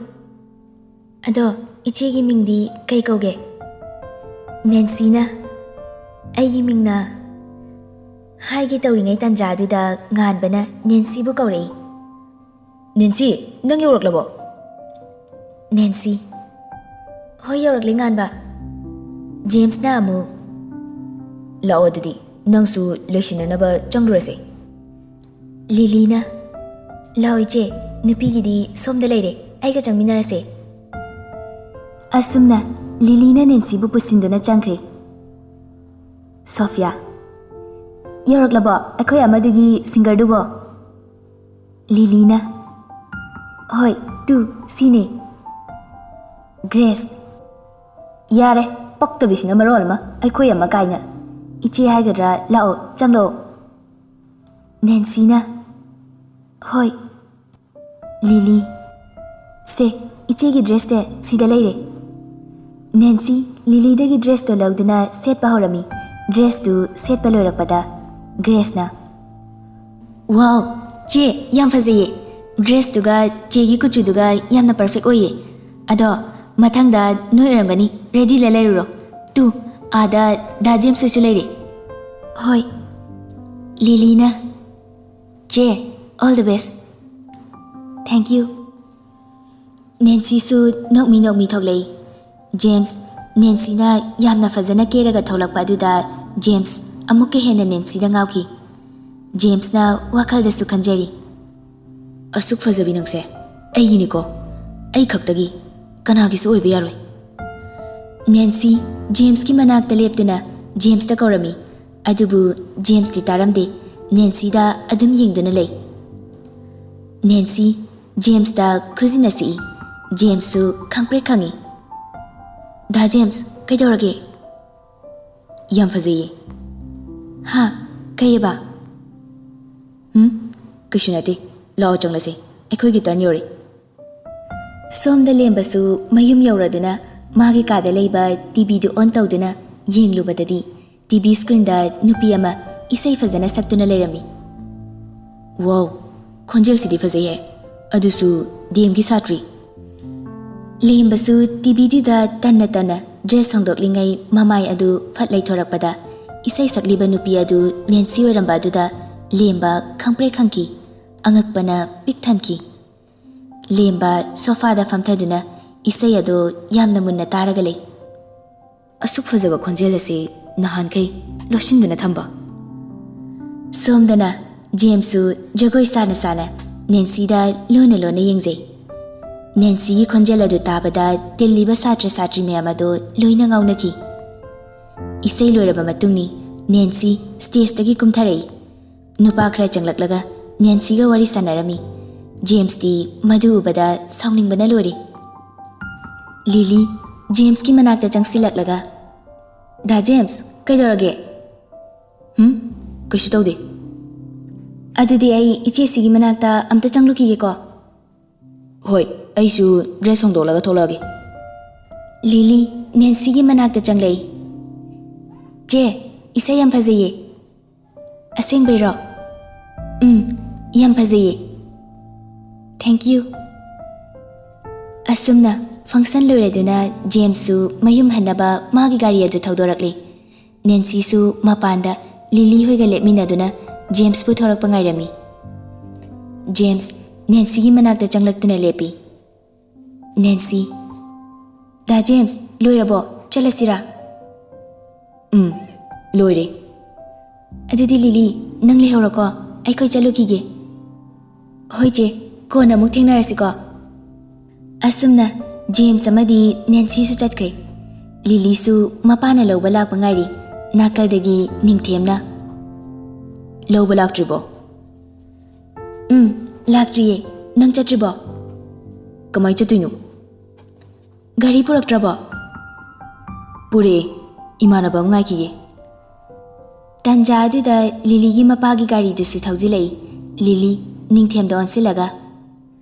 ꯑꯗꯣ ꯏꯆꯦꯒꯤ ꯃꯤꯡꯗꯤ ꯀꯩ ꯀꯧꯒꯦ?" ꯅꯦꯟꯁꯤꯅ, "ꯑꯩꯒꯤ ꯃꯤꯡꯅ꯫" ꯍꯥꯏꯒꯦ ꯇꯧꯔꯤꯉꯩ ꯇꯥꯟꯖꯥꯗꯨꯗ ꯉꯥꯟꯕꯅ ꯅꯦꯟꯁꯤꯕꯨ ꯀꯧꯔꯛꯏ꯫ "ꯅꯦꯟꯁꯤ, ꯅꯪ ꯌꯧꯔꯛꯂꯕꯣ?" ꯅꯦꯟꯁꯤ, "ꯍꯣꯏ, ꯌꯧꯔꯛꯂꯦ, ꯉꯥꯟꯕ꯫" ꯖꯦꯝꯁꯅ ꯑꯃꯨꯛ, "ꯂꯥꯛꯑꯣ, ꯑꯗꯨꯗꯤ ꯅꯪꯁꯨ ꯂꯣꯏꯁꯤꯟꯅꯅꯕ ꯆꯪꯂꯨꯔꯁꯦ꯫" ꯂꯤꯂꯤꯅ, "ꯂꯥꯛꯑꯣ ꯏꯆꯦ, ꯅꯨꯄꯤꯒꯤꯗꯤ ꯁꯣꯝꯗ ꯂꯩꯔꯦ, ꯑꯩꯒ ꯆꯪꯃꯤꯟꯅꯔꯁꯦ꯫" ꯑꯁꯨꯝꯅ ꯂꯤꯂꯤꯅ ꯅꯦꯟꯁꯤꯕꯨ ꯄꯨꯁꯤꯟꯗꯨꯅ ꯆꯪꯈ꯭ꯔꯦ꯫ ꯁꯣꯐꯤꯌꯥ, "ꯌꯧꯔꯛꯂꯕꯣ ꯑꯩꯈꯣꯏ ꯑꯃꯗꯨꯒꯤ ꯁꯤꯡꯒꯔꯗꯨꯕꯣ?" ꯂꯤꯂꯤꯅ, "ꯍꯣꯏ, ꯇꯨ, ꯁꯤꯅꯦ꯫" ꯒ꯭ꯔꯦꯁ, "ꯌꯥꯔꯦ, ꯄꯛꯇꯕꯤꯁꯤꯅ ꯃꯔꯣꯜ ꯑꯃ, ꯑꯩꯈꯣꯏ ꯑꯃ ꯀꯥꯏꯅ꯫ ꯏꯆꯦ ꯍꯥꯏꯒꯗ꯭ꯔꯥ, ꯂꯥꯛꯑꯣ, ꯆꯪꯂꯛꯑꯣ꯫" ꯅꯦꯟꯁꯤꯅ, "ꯍꯣꯏ꯫" ꯂꯤꯂꯤ, "ꯁꯦ, ꯏꯆꯦꯒꯤ ꯗ꯭ꯔꯦꯁꯁꯦ ꯁꯤꯗ ꯂꯩꯔꯦ꯫" ꯅꯦꯟꯁꯤ ꯂꯤꯂꯤꯗꯒꯤ ꯗ꯭ꯔꯦꯁꯇꯣ ꯂꯧꯗꯨꯅ ꯁꯦꯠꯄ ꯍꯧꯔꯝꯃꯤ꯫ ꯗ꯭ꯔꯦꯁꯇꯨ ꯁꯦꯠꯄ ꯂꯣꯏꯔꯛꯄꯗ ꯒ꯭ꯔꯦꯁꯅ, "ꯋꯥꯎ, ꯆꯦ, ꯌꯥꯝ ꯐꯖꯩꯌꯦ꯫ ꯗ꯭ꯔꯦꯁꯇꯨꯒ ꯆꯦꯒꯤ ꯀꯨꯆꯨꯗꯨꯒ ꯌꯥꯝꯅ ꯄꯔꯐꯦꯛ ꯑꯣꯏꯌꯦ꯫ ꯑꯗꯣ ꯃꯊꯪꯗ ꯅꯣꯏ ꯑꯣꯏꯔꯝꯒꯅꯤ, ꯔꯦꯗꯤꯗ ꯂꯩꯔꯨꯔꯣ꯫ ꯇꯨ, ꯑꯥꯗ ꯗꯥ ꯖꯦꯝꯁ ꯍꯣꯏꯁꯨ ꯂꯩꯔꯦ꯫" "ꯍꯣꯏ꯫" ꯂꯤꯂꯤꯅ, "ꯆꯦ, all the best꯫ Thank you꯫" ꯅꯦꯟꯁꯤꯁꯨ ꯅꯣꯛꯃꯤ ꯅꯣꯛꯃꯤ ꯊꯣꯛꯂꯛꯏ꯫ ꯖꯦꯝꯁ, ꯅꯦꯟꯁꯤꯅ ꯌꯥꯝꯅ ꯐꯖꯅ ꯀꯦꯔꯒ ꯊꯣꯛꯂꯛꯄ ꯑꯗꯨꯗ ꯖꯦꯝꯁ ꯑꯃꯨꯛꯀ ꯍꯦꯟꯅ ꯅꯦꯟꯁꯤꯗ ꯉꯥꯎꯈꯤ꯫ ꯖꯦꯝꯁꯅ ꯋꯥꯈꯜꯗꯁꯨ ꯈꯟꯖꯔꯤ, "ꯑꯁꯨꯛ ꯐꯖꯕꯤ ꯅꯪꯁꯦ ꯑꯩꯒꯤꯅꯤꯀꯣ, ꯑꯩ ꯈꯛꯇꯒꯤ, ꯀꯅꯥꯒꯤꯁꯨ ꯑꯣꯏꯕ ꯌꯥꯔꯣꯏ꯫" ꯅꯦꯟꯁꯤ ꯖꯦꯝꯁꯀꯤ ꯃꯅꯥꯛꯇ ꯂꯦꯞꯇꯨꯅ ꯖꯦꯝꯁꯇ ꯀꯧꯔꯝꯃꯤ, ꯑꯗꯨꯕꯨ ꯖꯦꯝꯁꯇꯤ ꯇꯥꯔꯝꯗꯦ, ꯅꯦꯟꯁꯤꯗ ꯑꯗꯨꯝ ꯌꯦꯡꯗꯨꯅ ꯂꯩ꯫ ꯅꯦꯟꯁꯤ ꯖꯦꯝꯁꯇ ꯈꯨꯖꯤꯟꯅ ꯁꯤꯛꯏ꯫ ꯖꯦꯝꯁꯁꯨ ꯈꯪꯄ꯭ꯔꯦꯛ ꯈꯪꯏ꯫ "ꯗꯥ ꯖꯦꯝꯁ, ꯀꯩꯗꯧꯔꯒꯦ?" "ꯌꯥꯝ ꯐꯖꯩꯌꯦ꯫" "ꯍꯥ? ꯀꯩꯑꯕ?" "ꯍꯨꯝ? ꯀꯩꯁꯨ ꯅꯠꯇꯦ꯫ ꯂꯥꯛꯑꯣ, ꯆꯪꯂꯁꯦ꯫ ꯑꯩꯈꯣꯏꯒꯤ ꯇꯔꯟ ꯌꯧꯔꯦ꯫" ꯁꯣꯝꯗ ꯂꯦꯝꯕꯁꯨ ꯃꯌꯨꯝ ꯌꯧꯔꯗꯨꯅ ꯃꯥꯒꯤ ꯀꯥꯗ ꯂꯩꯕ ꯇꯤꯚꯤꯗꯨ ꯑꯣꯟ ꯇꯧꯗꯨꯅ ꯌꯦꯡꯂꯨꯕꯗꯗꯤ, ꯇꯤꯚꯤ ꯁ꯭ꯀ꯭ꯔꯤꯟꯗ ꯅꯨꯄꯤ ꯑꯃ ꯏꯁꯩ ꯐꯖꯅ ꯁꯛꯇꯨꯅ ꯂꯩꯔꯝꯃꯤ꯫ "ꯋꯥꯎ, ꯈꯣꯟꯖꯦꯜꯁꯤꯗꯤ ꯐꯖꯩꯍꯦ, ꯑꯗꯨꯁꯨ ꯗꯤ ꯑꯦꯝꯒꯤ ꯁꯥꯇ꯭ꯔꯤ꯫" ꯂꯦꯝꯕꯁꯨ ꯇꯤꯚꯤꯗꯨꯗ ꯇꯟꯅ ꯇꯟꯅ ꯗ꯭ꯔꯦꯁ ꯍꯣꯡꯗꯣꯛꯂꯤꯉꯩ ꯃꯃꯥꯏ ꯑꯗꯨ ꯐꯠ ꯂꯩꯊꯣꯔꯛꯄꯗ, ꯏꯁꯩ ꯁꯛꯂꯤꯕ ꯅꯨꯄꯤ ꯑꯗꯨ ꯅꯦꯟꯁꯤ ꯑꯣꯏꯔꯝꯕ ꯑꯗꯨꯗ ꯂꯦꯝꯕ ꯈꯪꯄ꯭ꯔꯦꯛ ꯈꯪꯈꯤ꯫ ꯑꯉꯛꯄꯅ ꯄꯤꯛ ꯊꯟꯈꯤ꯫ ꯂꯦꯝꯕ ꯁꯣꯐꯥꯗ ꯐꯝꯊꯗꯨꯅ ꯏꯁꯩ ꯑꯗꯨ ꯌꯥꯝꯅ ꯃꯨꯟꯅ ꯇꯥꯔꯒ ꯂꯩ꯫ "ꯑꯁꯨꯛ ꯐꯖꯕ ꯈꯣꯟꯖꯦꯜ ꯑꯁꯤ ꯅꯍꯥꯟꯈꯩ ꯂꯣꯠꯁꯤꯟꯗꯨꯅ ꯊꯝꯕ?" ꯁꯣꯝꯗꯅ ꯖꯦꯝꯁꯁꯨ ꯖꯒꯣꯏ ꯁꯥꯅ ꯁꯥꯅ ꯅꯦꯟꯁꯤꯗ ꯂꯣꯟꯅ ꯂꯣꯟꯅ ꯌꯦꯡꯖꯩ꯫ ꯅꯦꯟꯁꯤꯒꯤ ꯈꯣꯟꯖꯦꯜ ꯑꯗꯨ ꯇꯥꯕꯗ ꯇꯤꯜꯂꯤꯕ ꯁꯥꯇ꯭ꯔ ꯁꯥꯇ꯭ꯔꯤ ꯃꯌꯥꯝ ꯑꯗꯨ ꯂꯣꯏꯅ ꯉꯥꯎꯅꯈꯤ꯫ ꯏꯁꯩ ꯂꯣꯏꯔꯕ ꯃꯇꯨꯡꯅꯤ ꯅꯦꯟꯁꯤ ꯁ꯭ꯇꯦꯖꯇꯒꯤ ꯀꯨꯝꯊꯔꯛꯏ꯫ ꯅꯨꯄꯥ ꯈꯔ ꯆꯪꯂꯛꯂꯒ ꯅꯦꯟꯁꯤꯒ ꯋꯥꯔꯤ ꯁꯥꯟꯅꯔꯝꯃꯤ꯫ ꯖꯦꯝꯁꯇꯤ ꯃꯗꯨ ꯎꯕꯗ ꯁꯥꯎꯅꯤꯡꯕꯅ ꯂꯣꯏꯔꯦ꯫ ꯂꯤꯂꯤ ꯖꯦꯝꯁꯀꯤ ꯃꯅꯥꯛꯇ ꯆꯪꯁꯤꯜꯂꯛꯂꯒ, "ꯗꯥ ꯖꯦꯝꯁ, ꯀꯩꯗꯧꯔꯒꯦ?" "ꯍꯨꯝ? ꯀꯩꯁꯨ ꯇꯧꯗꯦ꯫" "ꯑꯗꯨꯗꯤ ꯑꯩ ꯏꯆꯦꯁꯤꯒꯤ ꯃꯅꯥꯛꯇ ꯑꯝꯇ ꯆꯪꯂꯨꯈꯤꯒꯦꯀꯣ꯫" "ꯍꯣꯏ, ꯑꯩꯁꯨ ꯗ꯭ꯔꯦꯁ ꯍꯣꯡꯗꯣꯛꯂꯒ ꯊꯣꯛꯂꯛꯑꯒꯦ꯫" ꯂꯤꯂꯤ ꯅꯦꯟꯁꯤꯒꯤ ꯃꯅꯥꯛꯇ ꯆꯪꯂꯛꯏ꯫ "ꯆꯦ, ꯏꯁꯩ ꯌꯥꯝ ꯐꯖꯩꯌꯦ꯫" "ꯑꯁꯦꯡꯕꯩꯔꯣ?" "ꯎꯝ, ꯌꯥꯝ ꯐꯖꯩꯌꯦ꯫" "Thank you꯫" ꯑꯁꯨꯝꯅ ꯐꯪꯁꯟ ꯂꯣꯏꯔꯗꯨꯅ ꯖꯦꯝꯁꯁꯨ ꯃꯌꯨꯝ ꯍꯟꯅꯕ ꯃꯥꯒꯤ ꯒꯥꯔꯤ ꯑꯗꯨ ꯊꯧꯗꯣꯔꯛꯂꯤ꯫ ꯅꯦꯟꯁꯤꯁꯨ ꯃꯄꯥꯟꯗ ꯂꯤꯂꯤ ꯍꯣꯏꯒ ꯂꯦꯞꯃꯤꯟꯅꯗꯨꯅ ꯖꯦꯝꯁꯄꯨ ꯊꯣꯔꯛꯄ ꯉꯥꯏꯔꯝꯃꯤ꯫ ꯖꯦꯝꯁ ꯅꯦꯟꯁꯤꯒꯤ ꯃꯅꯥꯛꯇ ꯆꯪꯂꯛꯇꯨꯅ ꯂꯦꯞꯄꯤ꯫ ꯅꯦꯟꯁꯤ, "ꯗꯥ ꯖꯦꯝꯁ, ꯂꯣꯏꯔꯕꯣ? ꯆꯠꯂꯁꯤꯔꯥ?" "ꯎꯝ, ꯂꯣꯏꯔꯦ꯫" "ꯑꯗꯨꯗꯤ ꯂꯤꯂꯤ, ꯅꯪ ꯂꯩꯍꯧꯔꯣꯀꯣ, ꯑꯩꯈꯣꯏ ꯆꯠꯂꯨꯈꯤꯒꯦ꯫" "ꯍꯣꯏ ꯆꯦ, ꯀꯣꯟꯅ ꯑꯃꯨꯛ ꯊꯦꯡꯅꯔꯁꯤꯀꯣ꯫" ꯑꯁꯨꯝꯅ ꯖꯦꯝꯁ ꯑꯃꯗꯤ ꯅꯦꯟꯁꯤꯁꯨ ꯆꯠꯈ꯭ꯔꯦ꯫ ꯂꯤꯂꯤꯁꯨ ꯃꯄꯥꯅ ꯂꯧꯕ ꯂꯥꯛꯄ ꯉꯥꯏꯔꯤ꯫ ꯅꯥꯀꯜꯗꯒꯤ ꯅꯤꯡꯊꯦꯝꯅ, "ꯂꯧꯕ ꯂꯥꯛꯇ꯭ꯔꯤꯕꯣ?" "ꯎꯝ, ꯂꯥꯛꯇ꯭ꯔꯤꯌꯦ꯫ ꯅꯪ ꯆꯠꯇ꯭ꯔꯤꯕꯣ?" "ꯀꯃꯥꯏ ꯆꯠꯇꯣꯏꯅꯣ?" "ꯒꯥꯔꯤ ꯄꯨꯔꯛꯇ꯭ꯔꯕꯣ?" "ꯄꯨꯔꯛꯑꯦ꯫ ꯏꯃꯥꯟꯅꯕ ꯑꯃ ꯉꯥꯏꯈꯤꯒꯦ꯫" ꯇꯥꯟꯖꯥ ꯑꯗꯨꯗ ꯂꯤꯂꯤꯒꯤ ꯃꯄꯥꯒꯤ ꯒꯥꯔꯤꯗꯨꯁꯨ ꯊꯧꯖꯤꯜꯂꯛꯏ꯫ ꯂꯤꯂꯤ ꯅꯤꯡꯊꯦꯝꯗ ꯑꯣꯟꯁꯤꯜꯂꯒ,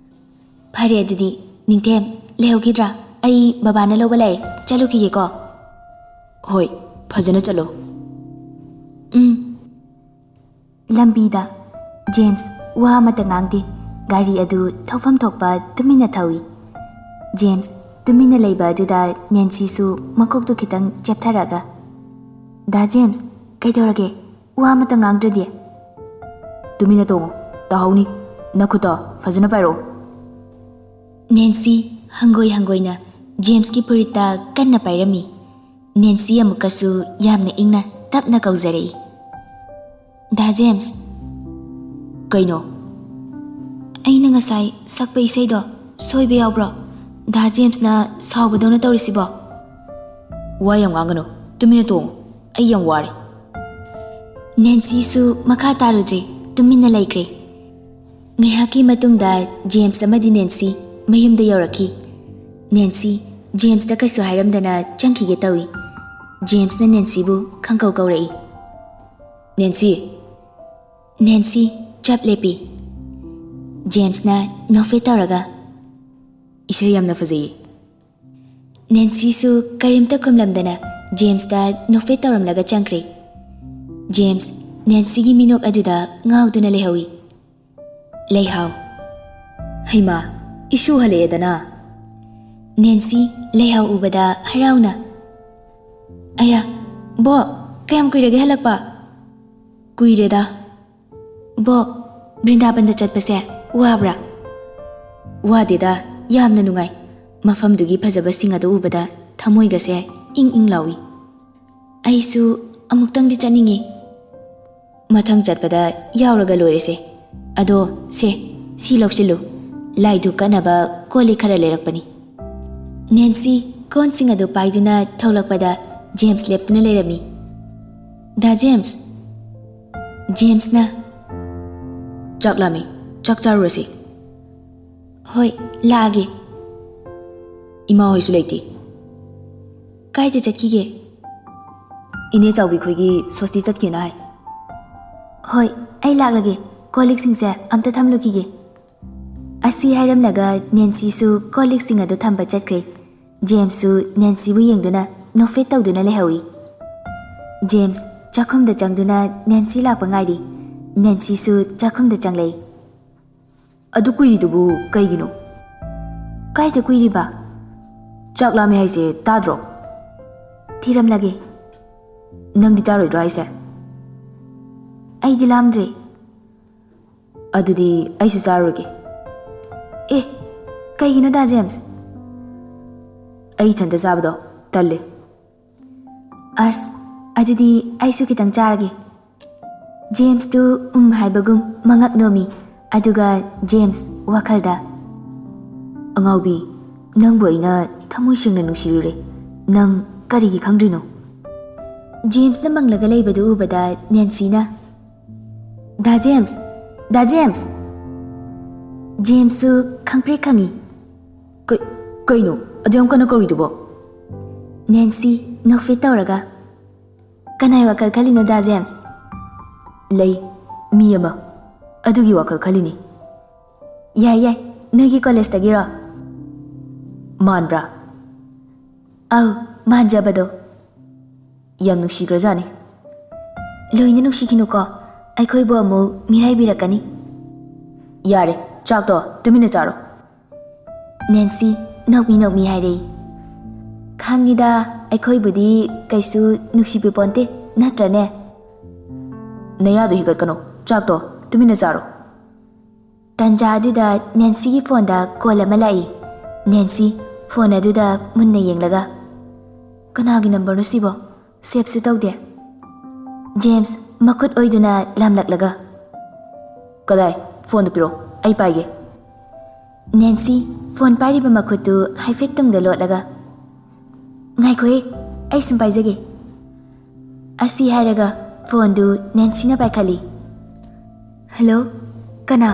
"ꯐꯔꯦ ꯑꯗꯨꯗꯤ, ꯅꯤꯡꯊꯦꯝ, ꯂꯩꯍꯧꯈꯤꯗ꯭ꯔꯥ? ꯑꯩ ꯕꯕꯥꯅ ꯂꯧꯕ ꯂꯥꯛꯑꯦ, ꯆꯠꯂꯨꯈꯤꯒꯦꯀꯣ꯫" "ꯍꯣꯏ, ꯐꯖꯅ ꯆꯠꯂꯣ꯫" ꯎꯝ꯫ ꯂꯝꯕꯤꯗ ꯖꯦꯝꯁ ꯋꯥ ꯑꯃꯠꯇ ꯉꯥꯡꯗꯦ꯫ ꯒꯥꯔꯤ ꯑꯗꯨ ꯊꯧꯐꯝ ꯊꯣꯛꯄ ꯇꯨꯃꯤꯟꯅ ꯊꯧꯏ꯫ ꯖꯦꯝꯁ ꯇꯨꯃꯤꯟꯅ ꯂꯩꯕ ꯑꯗꯨꯗ ꯅꯦꯟꯁꯤꯁꯨ ꯃꯀꯣꯛꯇꯨ ꯈꯤꯇꯪ ꯆꯦꯞꯊꯔꯒ, "ꯗꯥ ꯖꯦꯝꯁ, ꯀꯩꯗꯧꯔꯒꯦ? ꯋꯥ ꯑꯃꯠꯇ ꯉꯥꯡꯗ꯭ꯔꯗꯤ?" "ꯇꯨꯃꯤꯟꯅ ꯇꯣꯡꯉꯨ, ꯇꯥꯍꯧꯅꯤ꯫ ꯅꯈꯨꯠꯇꯣ ꯐꯖꯅ ꯄꯥꯏꯔꯛꯑꯣ꯫" ꯅꯦꯟꯁꯤ ꯍꯪꯒꯣꯏ ꯍꯪꯒꯣꯏꯅ ꯖꯦꯝꯁꯀꯤ ꯐꯨꯔꯤꯠꯇ ꯀꯟꯅ ꯄꯥꯏꯔꯝꯃꯤ꯫ ꯅꯦꯟꯁꯤ ꯑꯃꯨꯛꯀꯁꯨ ꯌꯥꯝꯅ ꯏꯪꯅ ꯇꯞꯅ ꯀꯧꯖꯔꯛꯏ, "ꯗꯥ ꯖꯦꯝꯁ꯫" "ꯀꯩꯅꯣ?" "ꯑꯩꯅ ꯉꯁꯥꯏ ꯁꯛꯄ ꯏꯁꯩꯗꯣ ꯁꯣꯏꯕ ꯌꯥꯎꯕ꯭ꯔꯣ? ꯗꯥ ꯖꯦꯝꯁꯅ ꯁꯥꯎꯕꯗꯧꯅ ꯇꯧꯔꯤꯁꯤꯕꯣ? ꯋꯥ ꯌꯥꯝ ꯉꯥꯡꯒꯅꯨ, ꯇꯨꯃꯤꯟꯅ ꯇꯣꯡꯉꯨ, ꯑꯩ ꯌꯥꯝ ꯋꯥꯔꯦ꯫ ꯅꯦꯟꯁꯤꯁꯨ ꯃꯈꯥ ꯇꯥꯔꯨꯗ꯭ꯔꯦ, ꯇꯨꯃꯤꯟꯅ ꯂꯩꯈ꯭ꯔꯦ꯫ ꯉꯥꯏꯍꯥꯛꯀꯤ ꯃꯇꯨꯡꯗ ꯖꯦꯝꯁ ꯑꯃꯗꯤ ꯅꯦꯟꯁꯤ ꯃꯌꯨꯝꯗ ꯌꯧꯔꯛꯈꯤ꯫ ꯅꯦꯟꯁꯤ ꯖꯦꯝꯁꯇ ꯀꯩꯁꯨ ꯍꯥꯏꯔꯝꯗꯅ ꯆꯪꯈꯤꯒꯦ ꯇꯧꯏ꯫ ꯖꯦꯝꯁꯅ ꯅꯦꯟꯁꯤꯕꯨ ꯈꯪꯀꯧ ꯀꯧꯔꯛꯏ꯫ "ꯅꯦꯟꯁꯤ!" ꯅꯦꯟꯁꯤ ꯆꯞ ꯂꯦꯞꯄꯤ꯫ ꯖꯦꯝꯁꯅ ꯅꯣꯛꯐꯦꯠ ꯇꯧꯔꯒ, "ꯏꯁꯩ ꯌꯥꯝꯅ ꯐꯖꯩꯌꯦ꯫" ꯅꯦꯟꯁꯤꯁꯨ ꯀꯔꯤꯝꯇ ꯈꯨꯝꯂꯝꯗꯅ ꯖꯦꯝꯁꯇ ꯅꯣꯛꯐꯦꯠ ꯇꯧꯔꯝꯂꯒ ꯆꯪꯈ꯭ꯔꯦ꯫ ꯖꯦꯝꯁ ꯅꯦꯟꯁꯤꯒꯤ ꯃꯤꯅꯣꯛ ꯑꯗꯨꯗ ꯉꯥꯎꯗꯨꯅ ꯂꯩꯍꯧꯏ꯫ ꯂꯩꯍꯥꯎ꯫ "ꯍꯩꯃꯥ, ꯏꯁꯨ ꯍꯜꯂꯛꯑꯦꯗꯅ!" ꯅꯦꯟꯁꯤ ꯂꯩꯍꯥꯎ ꯎꯕꯗ ꯍꯔꯥꯎꯅ, "ꯑꯌꯥ, ꯕꯣ, ꯀꯌꯥꯝ ꯀꯨꯏꯔꯒꯦ ꯍꯜꯂꯛꯄ?" "ꯀꯨꯏꯔꯦꯗ꯫" "ꯕꯣ, ꯕ꯭ꯔꯤꯟꯗꯥꯕꯟꯗ ꯆꯠꯄꯁꯦ ꯋꯥꯕ꯭ꯔꯥ?" "ꯋꯥꯗꯦꯗ, ꯌꯥꯝꯅ ꯅꯨꯡꯉꯥꯏ꯫ ꯃꯐꯝꯗꯨꯒꯤ ꯐꯖꯕꯁꯤꯡ ꯑꯗꯨ ꯎꯕꯗ ꯊꯃꯣꯏꯒꯁꯦ ꯏꯪ ꯏꯪ ꯂꯥꯎꯏ꯫" "ꯑꯩꯁꯨ ꯑꯃꯨꯛꯇꯪꯗꯤ ꯆꯠꯅꯤꯡꯉꯤ꯫" "ꯃꯊꯪ ꯆꯠꯄꯗ ꯌꯥꯎꯔꯒ ꯂꯣꯏꯔꯦꯁꯦ꯫ ꯑꯗꯣ ꯁꯦ, ꯁꯤ ꯂꯧꯁꯤꯜꯂꯨ, ꯂꯥꯏ ꯙꯨꯛ ꯀꯠꯅꯕ ꯀꯣꯜ ꯂꯤꯛ ꯈꯔ ꯂꯩꯔꯛꯄꯅꯤ꯫" ꯅꯦꯟꯁꯤ ꯀꯣꯟꯁꯤꯡ ꯑꯗꯨ ꯄꯥꯏꯗꯨꯅ ꯊꯣꯛꯂꯛꯄꯗ ꯖꯦꯝꯁ ꯂꯦꯞꯇꯨꯅ ꯂꯩꯔꯝꯃꯤ꯫ "ꯗꯥ ꯖꯦꯝꯁ!" ꯖꯦꯝꯁꯅ, "ꯆꯥꯛ ꯂꯥꯝꯃꯤ, ꯆꯥꯛ ꯆꯥꯔꯨꯔꯁꯤ꯫" "ꯍꯣꯏ, ꯂꯥꯛꯑꯒꯦ꯫" "ꯏꯃꯥ ꯍꯣꯏꯁꯨ ꯂꯩꯇꯦ꯫" "ꯀꯥꯏꯗ ꯆꯠꯈꯤꯒꯦ?" "ꯏꯅꯦ ꯆꯥꯎꯕꯤ ꯈꯣꯏꯒꯤ ꯁꯣꯁꯇꯤ ꯆꯠꯈꯤꯅ ꯍꯥꯏ꯫" "ꯍꯣꯏ, ꯑꯩ ꯂꯥꯛꯂꯒꯦ꯫ ꯀꯣꯜ ꯂꯤꯛꯁꯤꯡꯁꯦ ꯑꯝꯇ ꯊꯝꯂꯨꯈꯤꯒꯦ꯫" ꯑꯁꯤ ꯍꯥꯏꯔꯝꯂꯒ ꯅꯦꯟꯁꯤꯁꯨ ꯀꯣꯜ ꯂꯤꯛꯁꯤꯡ ꯑꯗꯨ ꯊꯝꯕ ꯆꯠꯈ꯭ꯔꯦ꯫ ꯖꯦꯝꯁꯁꯨ ꯅꯦꯟꯁꯤꯕꯨ ꯌꯦꯡꯗꯨꯅ ꯅꯣꯛꯐꯦꯠ ꯇꯧꯗꯨꯅ ꯂꯩꯍꯧꯏ꯫ ꯖꯦꯝꯁ ꯆꯥꯛꯈꯨꯝꯗ ꯆꯪꯗꯨꯅ ꯅꯦꯟꯁꯤ ꯂꯥꯛꯄ ꯉꯥꯏꯔꯤ꯫ ꯅꯦꯟꯁꯤꯁꯨ ꯆꯥꯛꯈꯨꯝꯗ ꯆꯪꯂꯛꯏ꯫ "ꯑꯗꯨ ꯀꯨꯏꯔꯤꯗꯨꯕꯨ ꯀꯩꯒꯤꯅꯣ? ꯀꯥꯏꯗ ꯀꯨꯏꯔꯤꯕ? ꯆꯥꯛ ꯂꯥꯝꯃꯦ ꯍꯥꯏꯁꯦ ꯇꯥꯗ꯭ꯔꯣ?" "ꯊꯤꯔꯝꯂꯒꯦ꯫" "ꯅꯪꯗꯤ ꯆꯥꯔꯣꯏꯗ꯭ꯔꯣ ꯍꯥꯏꯁꯦ?" "ꯑꯩꯗꯤ ꯂꯥꯝꯗ꯭ꯔꯦ꯫" "ꯑꯗꯨꯗꯤ ꯑꯩꯁꯨ ꯆꯥꯔꯨꯔꯒꯦ꯫" "ꯑꯦ, ꯀꯩꯒꯤꯅꯣ ꯗꯥ ꯖꯦꯝꯁ?" "ꯑꯩ ꯏꯊꯟꯇ ꯆꯥꯕꯗꯣ ꯇꯜꯂꯦ꯫" "ꯑꯁ, ꯑꯗꯨꯗꯤ ꯑꯩꯁꯨ ꯈꯤꯇꯪ ꯆꯥꯔꯒꯦ꯫" ꯖꯦꯝꯁꯇꯨ ꯎꯝ ꯍꯥꯏꯕꯒꯨꯝ ꯃꯉꯛ ꯅꯣꯝꯃꯤ꯫ ꯑꯗꯨꯒ ꯖꯦꯝꯁ ꯋꯥꯈꯜꯗ, "ꯉꯥꯎꯕꯤ, ꯅꯪꯕꯨ ꯑꯩꯅ ꯊꯃꯣꯏ ꯁꯦꯡꯅ ꯅꯨꯡꯁꯤꯔꯨꯔꯦ꯫ ꯅꯪ ꯀꯔꯤꯒꯤ ꯈꯪꯗ꯭ꯔꯤꯅꯣ?" ꯖꯦꯝꯁꯅ ꯃꯪꯂꯒ ꯂꯩꯕꯗꯨ ꯎꯕꯗ ꯅꯦꯟꯁꯤꯅ, "ꯗꯥ ꯖꯦꯝꯁ! ꯗꯥ ꯖꯦꯝꯁ!" ꯖꯦꯝꯁꯁꯨ ꯈꯪꯄ꯭ꯔꯦꯛ ꯈꯪꯉꯤ꯫ "ꯀ-, ꯀꯩꯅꯣ ꯑꯗꯨ ꯌꯥꯝ ꯀꯟꯅ ꯀꯧꯔꯤꯗꯨꯕꯣ?" ꯅꯦꯟꯁꯤ ꯅꯣꯛꯐꯦꯠ ꯇꯧꯔꯒ, "ꯀꯅꯥꯏ ꯋꯥꯈꯜ ꯈꯜꯂꯤꯅꯣ, ꯗꯥ ꯖꯦꯝꯁ?" "ꯂꯩ, ꯃꯤ ꯑꯃ꯫ ꯑꯗꯨꯒꯤ ꯋꯥꯈꯜ ꯈꯜꯂꯤꯅꯤ꯫" "ꯌꯥꯏ, ꯌꯥꯏ꯫ ꯅꯣꯏꯒꯤ ꯀꯣꯂꯦꯖꯇꯒꯤꯔꯣ?" "ꯃꯥꯟꯕ꯭ꯔꯥ?" "ꯑꯧ, ꯃꯥꯟꯖꯕꯗꯣ꯫" "ꯌꯥꯝ ꯅꯨꯡꯁꯤꯈ꯭ꯔꯖꯥꯠꯅꯤ꯫" "ꯂꯣꯏꯅ ꯅꯨꯡꯁꯤꯈꯤꯅꯨꯀꯣ, ꯑꯩꯈꯣꯏꯕꯨ ꯑꯃꯨꯛ ꯃꯤꯔꯥꯏꯕꯤꯔꯛꯀꯅꯤ꯫" "ꯌꯥꯔꯦ, ꯆꯥꯛꯇꯣ ꯇꯨꯃꯤꯟꯅ ꯆꯥꯔꯣ꯫" ꯅꯦꯟꯁꯤ ꯅꯣꯛꯃꯤ ꯅꯣꯛꯃꯤ ꯍꯥꯏꯔꯛꯏ꯫ "ꯈꯪꯉꯤꯗ, ꯑꯩꯈꯣꯏꯕꯨꯗꯤ ꯀꯩꯁꯨ ꯅꯨꯡꯁꯤꯕꯤꯄꯣꯟꯇꯦ, ꯅꯠꯇ꯭ꯔꯅꯦ?" "ꯅꯌꯥꯗꯣ ꯍꯤꯒꯠꯀꯅꯨ, ꯆꯥꯛꯇꯣ ꯇꯨꯃꯤꯟꯅ ꯆꯥꯔꯣ꯫" ꯇꯟꯖꯥ ꯑꯗꯨꯗ ꯅꯦꯟꯁꯤꯒꯤ ꯐꯣꯟꯗ ꯀꯣꯜ ꯑꯃ ꯂꯥꯛꯏ꯫ ꯅꯦꯟꯁꯤ ꯐꯣꯟ ꯑꯗꯨꯗ ꯃꯨꯟꯅ ꯌꯦꯡꯂꯒ, "ꯀꯅꯥꯒꯤ ꯅꯝꯕꯔꯅꯣ ꯁꯤꯕꯣ? ꯁꯦꯞꯁꯨ ꯇꯧꯗꯦ꯫" ꯖꯦꯝꯁ ꯃꯈꯨꯠ ꯑꯣꯏꯗꯨꯅ ꯂꯥꯝꯂꯛꯂꯒ, "ꯀꯗꯥꯏ? ꯐꯣꯟꯗꯨ ꯄꯤꯔꯛꯑꯣ, ꯑꯩ ꯄꯥꯏꯒꯦ꯫" ꯅꯦꯟꯁꯤ ꯐꯣꯟ ꯄꯥꯏꯔꯤꯕ ꯃꯈꯨꯠꯇꯨ ꯍꯥꯏꯐꯦꯠ ꯇꯨꯡꯗ ꯂꯣꯠꯂꯒ, "ꯉꯥꯏꯈꯣꯍꯦ, ꯑꯩ ꯁꯨꯝ ꯄꯥꯏꯖꯒꯦ꯫" ꯑꯁꯤ ꯍꯥꯏꯔꯒ ꯐꯣꯟꯗꯨ ꯅꯦꯟꯁꯤꯅ ꯄꯥꯏꯈꯠꯂꯤ꯫ "ꯍꯜꯂꯣ, ꯀꯅꯥ?"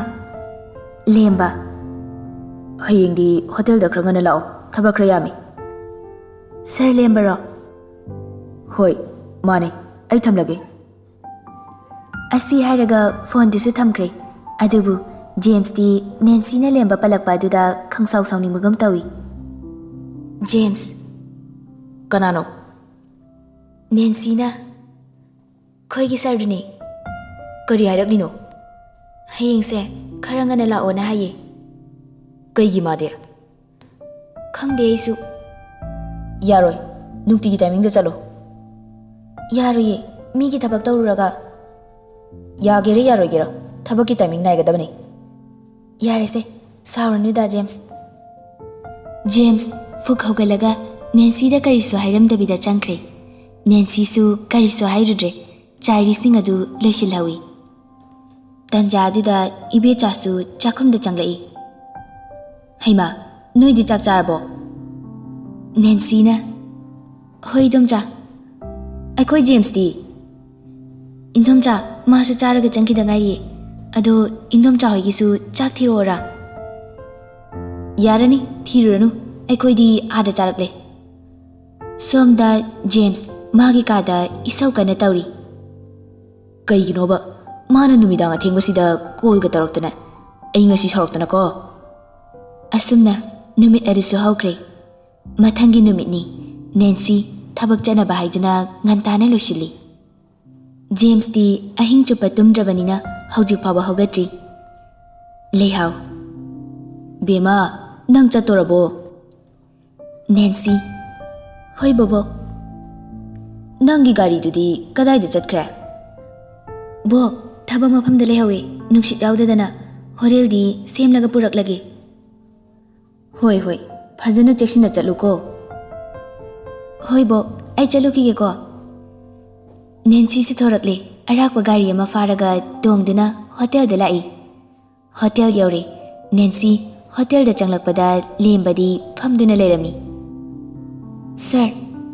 "ꯂꯦꯝꯕ꯫" "ꯍꯌꯦꯡꯗꯤ ꯍꯣꯇꯦꯜꯗ ꯈꯔ ꯉꯟꯅ ꯂꯥꯛꯑꯣ, ꯊꯕꯛ ꯈꯔ ꯌꯥꯝꯃꯤ꯫" "ꯁꯥꯔ ꯂꯦꯝꯕꯔꯣ?" "ꯍꯣꯏ, ꯃꯥꯅꯦ꯫ ꯑꯩ ꯊꯝꯂꯒꯦ꯫" ꯑꯁꯤ ꯍꯥꯏꯔꯒ ꯐꯣꯟꯗꯨꯁꯨ ꯊꯝꯈ꯭ꯔꯦ꯫ ꯑꯗꯨꯕꯨ ꯖꯦꯝꯁꯇꯤ ꯅꯦꯟꯁꯤꯅ ꯂꯦꯝꯕ ꯄꯜꯂꯛꯄ ꯑꯗꯨꯗ ꯈꯪꯁꯥꯎ ꯁꯥꯎꯅꯤꯡꯕꯒꯨꯝ ꯇꯧꯏ꯫ "ꯖꯦꯝꯁ!" "ꯀꯅꯥꯅꯣ?" "ꯅꯦꯟꯁꯤꯅ, ꯑꯩꯈꯣꯏꯒꯤ ꯁꯥꯔꯗꯨꯅꯤ꯫" "ꯀꯔꯤ ꯍꯥꯏꯔꯛꯂꯤꯅꯣ?" "ꯍꯌꯦꯡꯁꯦ ꯈꯔ ꯉꯟꯅ ꯂꯥꯛꯑꯣꯅ ꯍꯥꯏꯌꯦ꯫" "ꯀꯩꯒꯤ ꯃꯥꯗꯤ?" "ꯈꯪꯗꯦ ꯑꯩꯁꯨ꯫" "ꯌꯥꯔꯣꯏ, ꯅꯨꯡꯇꯤꯒꯤ ꯇꯥꯏꯃꯤꯡꯗ ꯆꯠꯂꯣ꯫" "ꯌꯥꯔꯣꯏꯌꯦ, ꯃꯤꯒꯤ ꯊꯕꯛ ꯇꯧꯔꯨꯔꯒ꯫" "ꯌꯥꯒꯦꯔꯥ ꯌꯥꯔꯣꯏꯒꯦꯔꯥ, ꯊꯕꯛꯀꯤ ꯇꯥꯏꯃꯤꯡ ꯅꯥꯏꯒꯗꯕꯅꯤ꯫" "ꯌꯥꯔꯦꯁꯦ, ꯁꯥꯎꯔꯅꯨ ꯗꯥ ꯖꯦꯝꯁ꯫" ꯖꯦꯝꯁ ꯐꯨꯛ ꯍꯧꯒꯠꯂꯒ ꯅꯦꯟꯁꯤꯗ ꯀꯔꯤꯁꯨ ꯍꯥꯏꯔꯝꯗꯕꯤꯗ ꯆꯪꯈ꯭ꯔꯦ꯫ ꯅꯦꯟꯁꯤꯁꯨ ꯀꯔꯤꯁꯨ ꯍꯥꯏꯔꯨꯗ꯭ꯔꯦ, ꯆꯥꯏꯔꯤꯁꯤꯡ ꯑꯗꯨ ꯂꯣꯏꯁꯤꯜꯍꯧꯏ꯫ ꯇꯟꯖꯥ ꯑꯗꯨꯗ ꯏꯕꯦꯆꯥꯁꯨ ꯆꯥꯛꯈꯨꯝꯗ ꯆꯪꯂꯛꯏ꯫ "ꯍꯩꯃꯥ, ꯅꯣꯏꯗꯤ ꯆꯥꯛ ꯆꯥꯔꯕꯣ? ꯅꯦꯟꯁꯤꯅ, "ꯍꯣꯏ, ꯏꯗꯣꯝꯆꯥ꯫ ꯑꯩꯈꯣꯏ ꯖꯦꯝꯁꯇꯤ?" "ꯏꯟꯗꯣꯝꯆꯥ, ꯃꯥꯁꯨ ꯆꯥꯔꯒ ꯆꯪꯈꯤꯗ ꯉꯥꯏꯔꯤꯌꯦ꯫ ꯑꯗꯣ ꯏꯟꯗꯣꯝꯆꯥ ꯍꯣꯏꯒꯤꯁꯨ ꯆꯥꯛ ꯊꯤꯔꯛꯑꯣꯔꯥ?" "ꯌꯥꯔꯅꯤ, ꯊꯤꯔꯨꯔꯅꯨ꯫ ꯑꯩꯈꯣꯏꯗꯤ ꯑꯥꯗ ꯆꯥꯔꯛꯂꯦ꯫" ꯁꯣꯝꯗ ꯖꯦꯝꯁ ꯃꯥꯒꯤ ꯀꯥꯗ ꯏꯁꯧ ꯀꯟꯅ ꯇꯧꯔꯤ꯫ "ꯀꯩꯒꯤꯅꯣꯕ ꯃꯥꯅ ꯅꯨꯃꯤꯗꯥꯡ ꯑꯊꯦꯡꯕꯁꯤꯗ ꯀꯣꯜꯒ ꯇꯧꯔꯛꯇꯅ? ꯑꯩ ꯉꯁꯤ ꯁꯥꯎꯔꯛꯇꯅꯀꯣ꯫" ꯑꯁꯨꯝꯅ ꯅꯨꯃꯤꯠ ꯑꯗꯨꯁꯨ ꯍꯧꯈ꯭ꯔꯦ꯫ ꯃꯊꯪꯒꯤ ꯅꯨꯃꯤꯠꯅꯤ꯫ ꯅꯦꯟꯁꯤ ꯊꯕꯛ ꯆꯠꯅꯕ ꯍꯥꯏꯗꯨꯅ ꯉꯟꯇꯥꯅ ꯂꯣꯏꯁꯤꯜꯂꯤ꯫ ꯖꯦꯝꯁꯇꯤ ꯑꯍꯤꯡ ꯆꯨꯞꯄ ꯇꯨꯝꯗ꯭ꯔꯕꯅꯤꯅ ꯍꯧꯖꯤꯛ ꯐꯥꯎꯕ ꯍꯧꯒꯠꯇ꯭ꯔꯤ꯫ ꯂꯩꯍꯥꯎ, "ꯕꯦꯃꯥ, ꯅꯪ ꯆꯠꯇꯣꯔꯕꯣ?" ꯅꯦꯟꯁꯤ, "ꯍꯣꯏ ꯕꯣꯕꯣꯛ꯫" "ꯅꯪꯒꯤ ꯒꯥꯔꯤꯗꯨꯗꯤ ꯀꯗꯥꯏꯗ ꯆꯠꯈ꯭ꯔꯦ?" "ꯕꯣꯛ, ꯊꯕꯛ ꯃꯐꯝꯗ ꯂꯩꯍꯧꯋꯦ, ꯅꯨꯡꯁꯤꯠ ꯌꯥꯎꯗꯗꯅ꯫ ꯍꯣꯔꯦꯜꯗꯤ ꯁꯦꯝꯂꯒ ꯄꯨꯔꯛꯂꯒꯦ꯫" "ꯍꯣꯏ, ꯍꯣꯏ, ꯐꯖꯅ ꯆꯦꯛꯁꯤꯟꯅ ꯆꯠꯂꯨꯀꯣ꯫" "ꯍꯣꯏ ꯕꯣꯛ, ꯑꯩ ꯆꯠꯂꯨꯈꯤꯒꯦꯀꯣ꯫" ꯅꯦꯟꯁꯤꯁꯨ ꯊꯣꯔꯛꯂꯦ꯫ ꯑꯔꯥꯛꯄ ꯒꯥꯔꯤ ꯑꯃ ꯐꯥꯔꯒ ꯇꯣꯡꯗꯨꯅ ꯍꯣꯇꯦꯜꯗ ꯂꯥꯛꯏ꯫ ꯍꯣꯇꯦꯜ ꯌꯧꯔꯦ꯫ ꯅꯦꯟꯁꯤ ꯍꯣꯇꯦꯜꯗ ꯆꯪꯂꯛꯄꯗ ꯂꯦꯝꯕꯗꯤ ꯐꯝꯗꯨꯅ ꯂꯩꯔꯝꯃꯤ꯫ "ꯁꯥꯔ,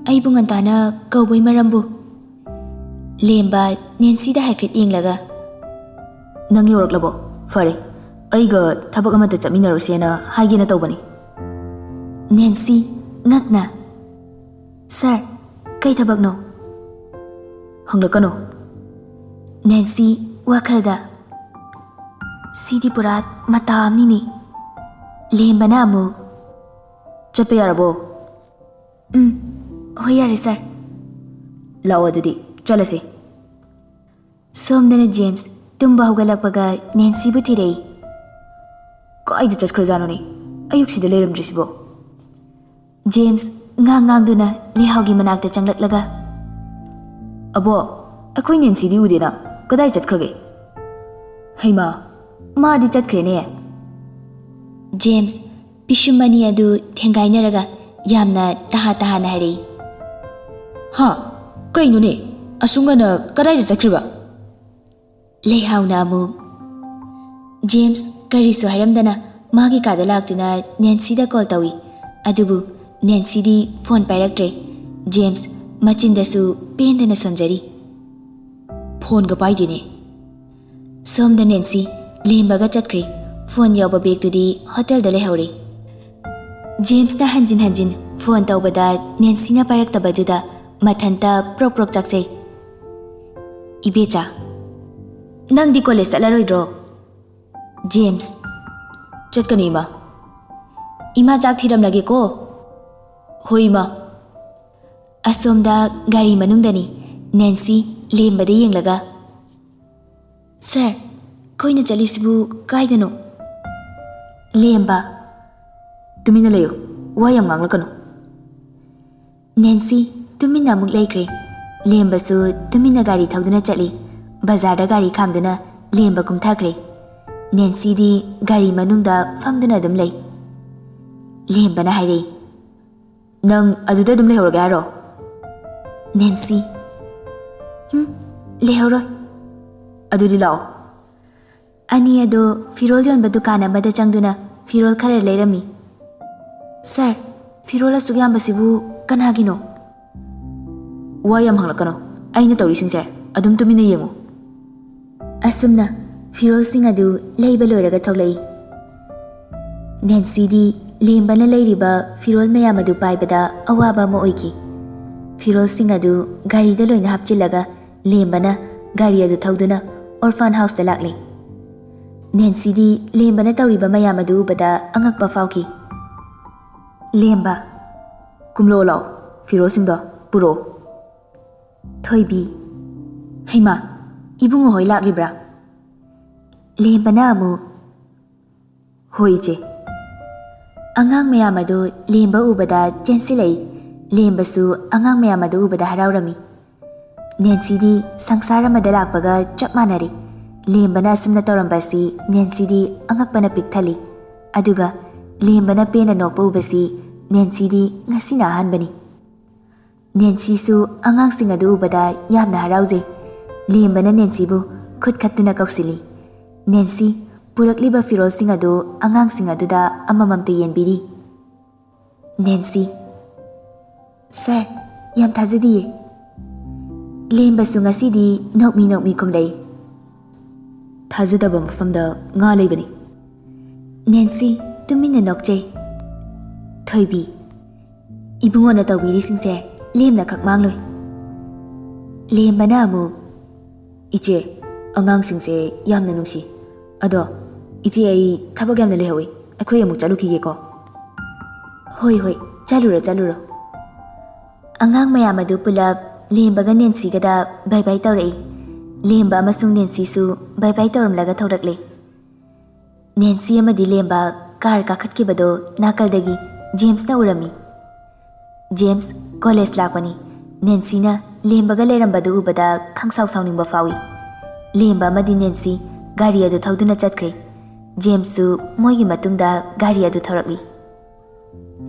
ꯑꯩꯕꯨ ꯉꯟꯇꯥꯅ ꯀꯧꯕꯩ ꯃꯔꯝꯕꯨ?" ꯂꯦꯝꯕ ꯅꯦꯟꯁꯤꯗ ꯍꯥꯏꯐꯦꯠ ꯌꯦꯡꯂꯒ, "ꯅꯪ ꯌꯧꯔꯛꯂꯕꯣ? ꯐꯔꯦ, ꯑꯩꯒ ꯊꯕꯛ ꯑꯃꯇ ꯆꯠꯃꯤꯟꯅꯔꯨꯁꯦꯅ ꯍꯥꯏꯒꯦꯅ ꯇꯧꯕꯅꯤ꯫" ꯅꯦꯟꯁꯤ, ꯉꯛꯅ, "ꯁꯥꯔ, ꯀꯩ ꯊꯕꯛꯅꯣ?" "ꯍꯪꯂꯛꯀꯅꯨ꯫" ꯅꯦꯟꯁꯤ, ꯋꯥꯈꯜꯗ, "ꯁꯤꯗꯤ ꯄꯨꯔꯥ ꯃꯇꯥ ꯑꯃꯅꯤꯅꯦ꯫" ꯂꯦꯝꯕꯅ ꯑꯃꯨꯛ, "ꯆꯠꯄ ꯌꯥꯔꯕꯣ?" "ꯎꯝ, ꯍꯣꯏ, ꯌꯥꯔꯦ ꯁꯥꯔ꯫" "ꯂꯥꯛꯑꯣ ꯑꯗꯨꯗꯤ, ꯆꯠꯂꯁꯤ꯫" ꯁꯣꯝꯗꯅ ꯖꯦꯝꯁ ꯇꯨꯝꯕ ꯍꯧꯒꯠꯂꯛꯄꯒ ꯅꯦꯟꯁꯤꯕꯨ ꯊꯤꯔꯛꯏ꯫ "ꯀꯥꯏꯗ ꯆꯠꯈ꯭ꯔꯖꯥꯠꯅꯣꯅꯦ? ꯑꯌꯨꯛꯁꯤꯗ ꯂꯩꯔꯝꯗ꯭ꯔꯤꯁꯤꯕꯣ?" ꯖꯦꯝꯁ ꯉꯥꯡ ꯉꯥꯡꯗꯨꯅ ꯂꯩꯍꯥꯎꯒꯤ ꯃꯅꯥꯛꯇ ꯆꯪꯂꯛꯂꯒ, "ꯑꯕꯣ, ꯑꯩꯈꯣꯏ ꯅꯦꯟꯁꯤꯗꯤ ꯎꯗꯦꯅ, ꯀꯗꯥꯏ ꯆꯠꯈ꯭ꯔꯒꯦ? ꯍꯩꯃꯥ, ꯃꯥꯗꯤ ꯆꯠꯈ꯭ꯔꯦꯅꯦ꯫" ꯖꯦꯝꯁ ꯄꯤꯁꯨꯝ ꯑꯅꯤ ꯑꯗꯨ ꯊꯦꯡꯒꯥꯏꯅꯔꯒ ꯌꯥꯝꯅ ꯇꯍꯥ ꯇꯍꯥꯅ ꯍꯥꯏꯔꯛꯏ꯫ "ꯍꯥ? ꯀꯩꯅꯣꯅꯦ? ꯑꯁꯨꯛ ꯉꯟꯅ ꯀꯗꯥꯏꯗ ꯆꯠꯈ꯭ꯔꯤꯕ?" ꯂꯩꯍꯥꯎꯅ ꯑꯃꯨꯛ, ꯖꯦꯝꯁ ꯀꯔꯤꯁꯨ ꯍꯥꯏꯔꯝꯗꯅ ꯃꯥꯒꯤ ꯀꯥꯗ ꯂꯥꯛꯇꯨꯅ ꯅꯦꯟꯁꯤꯗ ꯀꯣꯜ ꯇꯧꯏ꯫ ꯑꯗꯨꯕꯨ ꯅꯦꯟꯁꯤꯗꯤ ꯐꯣꯟ ꯄꯥꯏꯔꯛꯇ꯭ꯔꯦ꯫ ꯖꯦꯝꯁ ꯃꯆꯤꯟꯗꯁꯨ ꯄꯦꯟꯗꯅ ꯁꯣꯟꯖꯔꯤ꯫ "ꯐꯣꯟꯒ ꯄꯥꯏꯗꯦꯅꯦ꯫" ꯁꯣꯝꯗ ꯅꯦꯟꯁꯤ ꯂꯦꯝꯕꯒ ꯆꯠꯈ꯭ꯔꯦ꯫ ꯐꯣꯟ ꯌꯥꯎꯕ ꯕꯦꯒꯇꯨꯗꯤ ꯍꯣꯇꯦꯜꯗ ꯂꯩꯍꯧꯔꯦ꯫ ꯖꯦꯝꯁꯅ ꯍꯟꯖꯤꯟ ꯍꯟꯖꯤꯟ ꯐꯣꯟ ꯇꯧꯕꯗ ꯅꯦꯟꯁꯤꯅ ꯄꯥꯏꯔꯛꯇꯕꯗꯨꯗ ꯃꯊꯟꯇ ꯄ꯭ꯔꯣꯛ ꯄ꯭ꯔꯣꯛ ꯆꯥꯛꯆꯩ꯫ "ꯏꯕꯦꯆꯥ, ꯅꯪꯗꯤ ꯀꯣꯂꯦꯖ ꯆꯠꯂꯔꯣꯏꯗ꯭ꯔꯣ?" ꯖꯦꯝꯁ, "ꯆꯠꯀꯅꯤ, ꯏꯃꯥ꯫" "ꯏꯃꯥ ꯆꯥꯛ ꯊꯤꯔꯝꯂꯒꯦꯀꯣ꯫" "ꯍꯣꯏ, ꯏꯃꯥ꯫" ꯑꯁꯣꯝꯗ ꯒꯥꯔꯤ ꯃꯅꯨꯡꯗꯅꯤ꯫ ꯅꯦꯟꯁꯤ ꯂꯦꯝꯕꯗ ꯌꯦꯡꯂꯒ, "ꯁꯥꯔ, ꯑꯩꯈꯣꯏꯅ ꯆꯠꯂꯤꯁꯤꯕꯨ ꯀꯥꯏꯗꯅꯣ?" ꯂꯦꯝꯕ, "ꯇꯨꯃꯤꯟꯅ ꯂꯩꯌꯨ, ꯋꯥ ꯌꯥꯝ ꯉꯥꯡꯂꯛꯀꯅꯨ꯫" ꯅꯦꯟꯁꯤ ꯇꯨꯃꯤꯟꯅ ꯑꯃꯨꯛ ꯂꯩꯈ꯭ꯔꯦ꯫ ꯂꯦꯝꯕꯁꯨ ꯇꯨꯃꯤꯟꯅ ꯒꯥꯔꯤ ꯊꯧꯗꯨꯅ ꯆꯠꯂꯤ꯫ ꯕꯖꯥꯔꯗ ꯒꯥꯔꯤ ꯈꯥꯝꯗꯨꯅ ꯂꯦꯝꯕ ꯀꯨꯝꯊꯈ꯭ꯔꯦ꯫ ꯅꯦꯟꯁꯤꯗꯤ ꯒꯥꯔꯤ ꯃꯅꯨꯡꯗ ꯐꯝꯗꯨꯅ ꯑꯗꯨꯝ ꯂꯩ꯫ ꯂꯦꯝꯕꯅ ꯍꯥꯏꯔꯛꯏ, "ꯅꯪ ꯑꯗꯨꯗ ꯑꯗꯨꯝ ꯂꯩꯍꯧꯔꯒꯦ ꯍꯥꯏꯔꯣ?" ꯅꯦꯟꯁꯤ, "ꯍꯨꯝ, ꯂꯩꯍꯧꯔꯣꯏ꯫" "ꯑꯗꯨꯗꯤ ꯂꯥꯛꯑꯣ꯫" ꯑꯅꯤ ꯑꯗꯨ ꯐꯤꯔꯣꯜ ꯌꯣꯟꯕ ꯗꯨꯀꯥꯟ ꯑꯃꯗ ꯆꯪꯗꯨꯅ ꯐꯤꯔꯣꯜ ꯈꯔ ꯂꯩꯔꯝꯃꯤ꯫ "ꯁꯥꯔ, ꯐꯤꯔꯣꯜ ꯑꯁꯨꯛ ꯌꯥꯝꯕꯁꯤꯕꯨ ꯀꯅꯥꯒꯤꯅꯣ?" "ꯋꯥ ꯌꯥꯝ ꯍꯪꯂꯛꯀꯅꯨ꯫ ꯑꯩꯅ ꯇꯧꯔꯤꯁꯤꯡꯁꯦ ꯑꯗꯨꯝ ꯇꯨꯃꯤꯟꯅ ꯌꯦꯡꯉꯨ꯫" ꯑꯁꯨꯝꯅ ꯐꯤꯔꯣꯜꯁꯤꯡ ꯑꯗꯨ ꯂꯩꯕ ꯂꯣꯏꯔꯒ ꯊꯣꯛꯂꯛꯏ꯫ ꯅꯦꯟꯁꯤꯗꯤ ꯂꯦꯝꯕꯅ ꯂꯩꯔꯤꯕ ꯐꯤꯔꯣꯜ ꯃꯌꯥꯝ ꯑꯗꯨ ꯄꯥꯏꯕꯗ ꯑꯋꯥꯕ ꯑꯃ ꯑꯣꯏꯈꯤ꯫ ꯐꯤꯔꯣꯜꯁꯤꯡ ꯑꯗꯨ ꯒꯥꯔꯤꯗ ꯂꯣꯏꯅ ꯍꯥꯞꯆꯤꯜꯂꯒ ꯂꯦꯝꯕꯅ ꯒꯥꯔꯤ ꯑꯗꯨ ꯊꯧꯗꯨꯅ ꯑꯣꯔꯐꯥꯟ ꯍꯥꯎꯁꯇ ꯂꯥꯛꯂꯦ꯫ ꯅꯦꯟꯁꯤꯗꯤ ꯂꯦꯝꯕꯅ ꯇꯧꯔꯤꯕ ꯃꯌꯥꯝ ꯑꯗꯨ ꯎꯕꯗ ꯑꯉꯛꯄ ꯐꯥꯎꯈꯤ꯫ ꯂꯦꯝꯕ, "ꯀꯨꯝꯂꯛꯑꯣ ꯂꯥꯛꯑꯣ, ꯐꯤꯔꯣꯜꯁꯤꯡꯗꯣ ꯄꯨꯔꯛꯑꯣ꯫" ꯊꯣꯏꯕꯤ, "ꯍꯩꯃꯥ, ꯏꯕꯨꯡꯉꯣ ꯍꯣꯏ ꯂꯥꯛꯂꯤꯕ꯭ꯔꯥ?" ꯂꯦꯝꯕꯅ ꯑꯃꯨꯛ, "ꯍꯣꯏ, ꯏꯆꯦ꯫" ꯑꯉꯥꯡ ꯃꯌꯥꯝ ꯑꯗꯨ ꯂꯦꯝꯕ ꯎꯕꯗ ꯆꯦꯟꯁꯤꯜꯂꯛꯏ꯫ ꯂꯦꯝꯕꯁꯨ ꯑꯉꯥꯡ ꯃꯌꯥꯝ ꯑꯗꯨ ꯎꯕꯗ ꯍꯔꯥꯎꯔꯝꯃꯤ꯫ ꯅꯦꯟꯁꯤꯗꯤ ꯁꯪꯁꯥꯔ ꯑꯃꯗ ꯂꯥꯛꯄꯒ ꯆꯞ ꯃꯥꯟꯅꯔꯦ꯫ ꯂꯦꯝꯕꯅ ꯑꯁꯨꯝꯅ ꯇꯧꯔꯝꯕ ꯑꯁꯤ ꯅꯦꯟꯁꯤꯗꯤ ꯑꯉꯛꯄꯅ ꯄꯤꯛ ꯊꯜꯂꯤ꯫ ꯑꯗꯨꯒ ꯂꯦꯝꯕꯅ ꯄꯦꯟꯅ ꯅꯣꯛꯄ ꯎꯕꯁꯤ ꯅꯦꯟꯁꯤꯗꯤ ꯉꯁꯤꯅ ꯑꯍꯥꯟꯕꯅꯤ꯫ ꯅꯦꯟꯁꯤꯁꯨ ꯑꯉꯥꯡꯁꯤꯡ ꯑꯗꯨ ꯎꯕꯗ ꯌꯥꯝꯅ ꯍꯔꯥꯎꯖꯩ꯫ ꯂꯦꯝꯕꯅ ꯅꯦꯟꯁꯤꯕꯨ ꯈꯨꯠ ꯈꯠꯇꯨꯅ ꯀꯧꯁꯤꯜꯂꯤ꯫ "ꯅꯦꯟꯁꯤ, ꯄꯨꯔꯛꯂꯤꯕ ꯐꯤꯔꯣꯜꯁꯤꯡ ꯑꯗꯨ ꯑꯉꯥꯡꯁꯤꯡ ꯑꯗꯨꯗ ꯑꯃꯃꯝꯇ ꯌꯦꯟꯕꯤꯔꯤ꯫ ꯅꯦꯟꯁꯤ, "ꯁꯥꯔ, ꯌꯥꯝ ꯊꯥꯖꯗꯤꯌꯦ꯫" ꯂꯦꯝꯕꯁꯨ ꯉꯁꯤꯗꯤ ꯅꯣꯛꯃꯤ ꯅꯣꯛꯃꯤ ꯈꯨꯝꯂꯛꯏ꯫ "ꯊꯥꯖꯗꯕ ꯃꯐꯝꯗ ꯉꯥ ꯂꯩꯕꯅꯤ꯫" ꯅꯦꯟꯁꯤ ꯇꯨꯃꯤꯟꯅ ꯅꯣꯛꯆꯩ꯫ ꯊꯣꯏꯕꯤ, "ꯏꯕꯨꯡꯉꯣꯅ ꯇꯧꯕꯤꯔꯤꯁꯤꯡꯁꯦ ꯂꯦꯝꯅ ꯈꯛ ꯃꯥꯡꯂꯣꯏ꯫" ꯂꯦꯝꯕꯅ ꯑꯃꯨꯛ, "ꯏꯆꯦ, ꯑꯉꯥꯡꯁꯤꯡꯁꯦ ꯌꯥꯝꯅ ꯅꯨꯡꯁꯤ꯫ ꯑꯗꯣ, ꯏꯆꯦ, ꯑꯩ ꯊꯕꯛ ꯌꯥꯝꯅ ꯂꯩꯍꯧꯏ꯫ ꯑꯩꯈꯣꯏ ꯑꯃꯨꯛ ꯆꯠꯂꯨꯈꯤꯒꯦꯀꯣ꯫" "ꯍꯣꯏ, ꯍꯣꯏ, ꯆꯠꯂꯨꯔꯣ, ꯆꯠꯂꯨꯔꯣ꯫" ꯑꯉꯥꯡ ꯃꯌꯥꯝ ꯑꯗꯨ ꯄꯨꯂꯞ ꯂꯦꯝꯕꯒ ꯅꯦꯟꯁꯤꯒꯗ ꯕꯥꯏ ꯕꯥꯏ ꯇꯧꯔꯛꯏ꯫ ꯂꯦꯝꯕ ꯑꯃꯁꯨꯡ ꯅꯦꯟꯁꯤꯁꯨ ꯕꯥꯏ ꯕꯥꯏ ꯇꯧꯔꯝꯂꯒ ꯊꯣꯛꯂꯛꯂꯦ꯫ ꯅꯦꯟꯁꯤ ꯑꯃꯗꯤ ꯂꯦꯝꯕ ꯀꯥꯔ ꯀꯥꯈꯠꯈꯤꯕꯗꯨ ꯅꯥꯀꯜꯗꯒꯤ ꯖꯦꯝꯁꯅ ꯎꯔꯝꯃꯤ꯫ ꯖꯦꯝꯁ ꯀꯣꯂꯦꯖ ꯂꯥꯛꯄꯅꯤ꯫ ꯅꯦꯟꯁꯤꯅ ꯂꯦꯝꯕꯒ ꯂꯩꯔꯝꯕꯗꯨ ꯎꯕꯗ ꯈꯪꯁꯥꯎ ꯁꯥꯎꯅꯤꯡꯕ ꯐꯥꯎꯏ꯫ ꯂꯦꯝꯕ ꯑꯃꯗꯤ ꯅꯦꯟꯁꯤ ꯒꯥꯔꯤ ꯑꯗꯨ ꯊꯧꯗꯨꯅ ꯆꯠꯈ꯭ꯔꯦ꯫ ꯖꯦꯝꯁꯁꯨ ꯃꯣꯏꯒꯤ ꯃꯇꯨꯡꯗ ꯒꯥꯔꯤ ꯑꯗꯨ ꯊꯧꯔꯛꯂꯤ꯫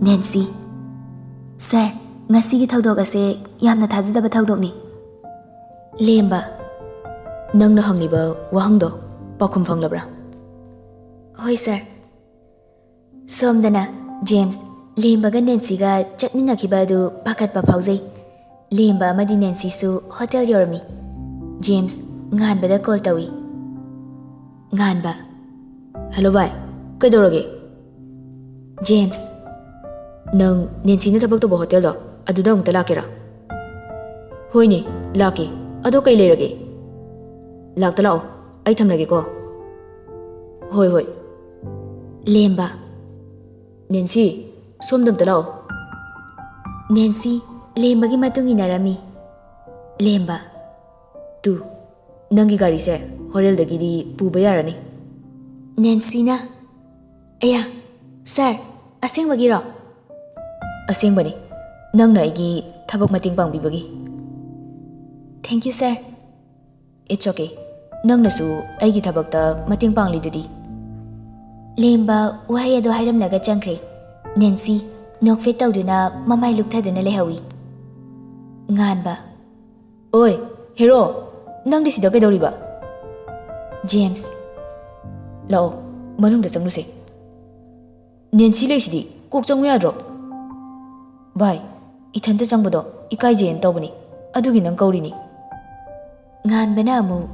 ꯅꯦꯟꯁꯤ, "ꯁꯥꯔ, ꯉꯁꯤꯒꯤ ꯊꯧꯗꯣꯛ ꯑꯁꯦ ꯌꯥꯝꯅ ꯊꯥꯖꯗꯕ ꯊꯧꯗꯣꯛꯅꯤ꯫" ꯂꯦꯝꯕ, "ꯅꯪꯅ ꯍꯪꯂꯤꯕ ꯋꯥꯍꯪꯗꯣ ꯄꯥꯎꯈꯨꯝ ꯐꯪꯂꯕ꯭ꯔꯥ?" "ꯍꯣꯏ, ꯁꯥꯔ꯫" ꯁꯣꯝꯗꯅ ꯖꯦꯝꯁ ꯂꯦꯝꯕꯒ ꯅꯦꯟꯁꯤꯒ ꯆꯠꯃꯤꯟꯅꯈꯤꯕ ꯑꯗꯨ ꯄꯥꯈꯠꯄ ꯐꯥꯎꯖꯩ꯫ ꯂꯦꯝꯕ ꯑꯃꯗꯤ ꯅꯦꯟꯁꯤꯁꯨ ꯍꯣꯇꯦꯜ ꯌꯧꯔꯝꯃꯤ꯫ ꯖꯦꯝꯁ ꯉꯥꯟꯕꯗ ꯀꯣꯜ ꯇꯧꯏ꯫ ꯉꯥꯟꯕ, "ꯍꯜꯂꯣ ꯚꯥꯏ, ꯀꯩꯗꯧꯔꯒꯦ?" ꯖꯦꯝꯁ, "ꯅꯪ ꯅꯦꯟꯁꯤꯅ ꯊꯕꯛ ꯇꯧꯕ ꯍꯣꯇꯦꯜꯗꯣ, ꯑꯗꯨꯗ ꯑꯃꯨꯛꯇ ꯂꯥꯛꯀꯦꯔꯥ?" "ꯍꯣꯏꯅꯦ, ꯂꯥꯛꯀꯦ꯫ ꯑꯗꯣ ꯀꯩ ꯂꯩꯔꯒꯦ?" "ꯂꯥꯛꯇ ꯂꯥꯛꯑꯣ, ꯑꯩ ꯊꯝꯂꯒꯦꯀꯣ꯫" "ꯍꯣꯏ, ꯍꯣꯏ꯫" ꯂꯦꯝꯕ, "ꯅꯦꯟꯁꯤ, ꯁꯣꯝꯗ ꯑꯝꯇ ꯂꯥꯛꯑꯣ꯫" ꯅꯦꯟꯁꯤ ꯂꯦꯝꯕꯒꯤ ꯃꯇꯨꯡ ꯏꯟꯅꯔꯝꯃꯤ꯫ ꯂꯦꯝꯕ, "ꯇꯨ, ꯅꯪꯒꯤ ꯒꯥꯔꯤꯁꯦ ꯍꯣꯔꯦꯜꯗꯒꯤꯗꯤ ꯄꯨꯕ ꯌꯥꯔꯅꯤ꯫" ꯅꯦꯟꯁꯤꯅ, "ꯑꯌꯥ, ꯁꯥꯔ, ꯑꯁꯦꯡꯕꯒꯤꯔꯣ?" "ꯑꯁꯦꯡꯕꯅꯤ, ꯅꯪꯅ ꯑꯩꯒꯤ ꯊꯕꯛ ꯃꯇꯦꯡ ꯄꯥꯡꯕꯤꯕꯒꯤ꯫" "Thank you, sir." "It's okay, ꯅꯪꯅꯁꯨ ꯑꯩꯒꯤ ꯊꯕꯛꯇ ꯃꯇꯦꯡ ꯄꯥꯡꯂꯤꯗꯨꯗꯤ꯫" ꯂꯦꯝꯕ ꯋꯥꯍꯩ ꯑꯗꯨ ꯍꯥꯏꯔꯝꯂꯒ ꯆꯪꯈ꯭ꯔꯦ꯫ ꯅꯦꯟꯁꯤ ꯅꯣꯛꯐꯦꯠ ꯇꯧꯗꯨꯅ ꯃꯃꯥꯏ ꯂꯨꯛꯊꯗꯨꯅ ꯂꯩꯍꯧꯏ꯫ ꯉꯥꯟꯕ, "ꯑꯣꯏ, ꯍꯦꯔꯣ, ꯅꯪꯗꯤ ꯁꯤꯗ ꯀꯩꯗꯧꯔꯤꯕ?" ꯖꯦꯝꯁ, ꯂꯥꯛꯑꯣ, ꯃꯅꯨꯡꯗ ꯆꯪꯂꯨꯁꯦ꯫ ꯅꯦꯟꯁꯤ ꯂꯩꯁꯤꯗꯤ, ꯀꯣꯛ ꯆꯪꯉꯨ ꯌꯥꯗ꯭ꯔꯣ? ꯚꯥꯏ, ꯏꯊꯟꯇ ꯆꯪꯕꯗꯣ ꯏꯀꯥꯏꯖꯩꯅ ꯇꯧꯕꯅꯤ, ꯑꯗꯨꯒꯤ ꯅꯪ ꯀꯧꯔꯤꯅꯤ꯫ ꯉꯥꯟꯕꯅ ꯑꯃꯨꯛ,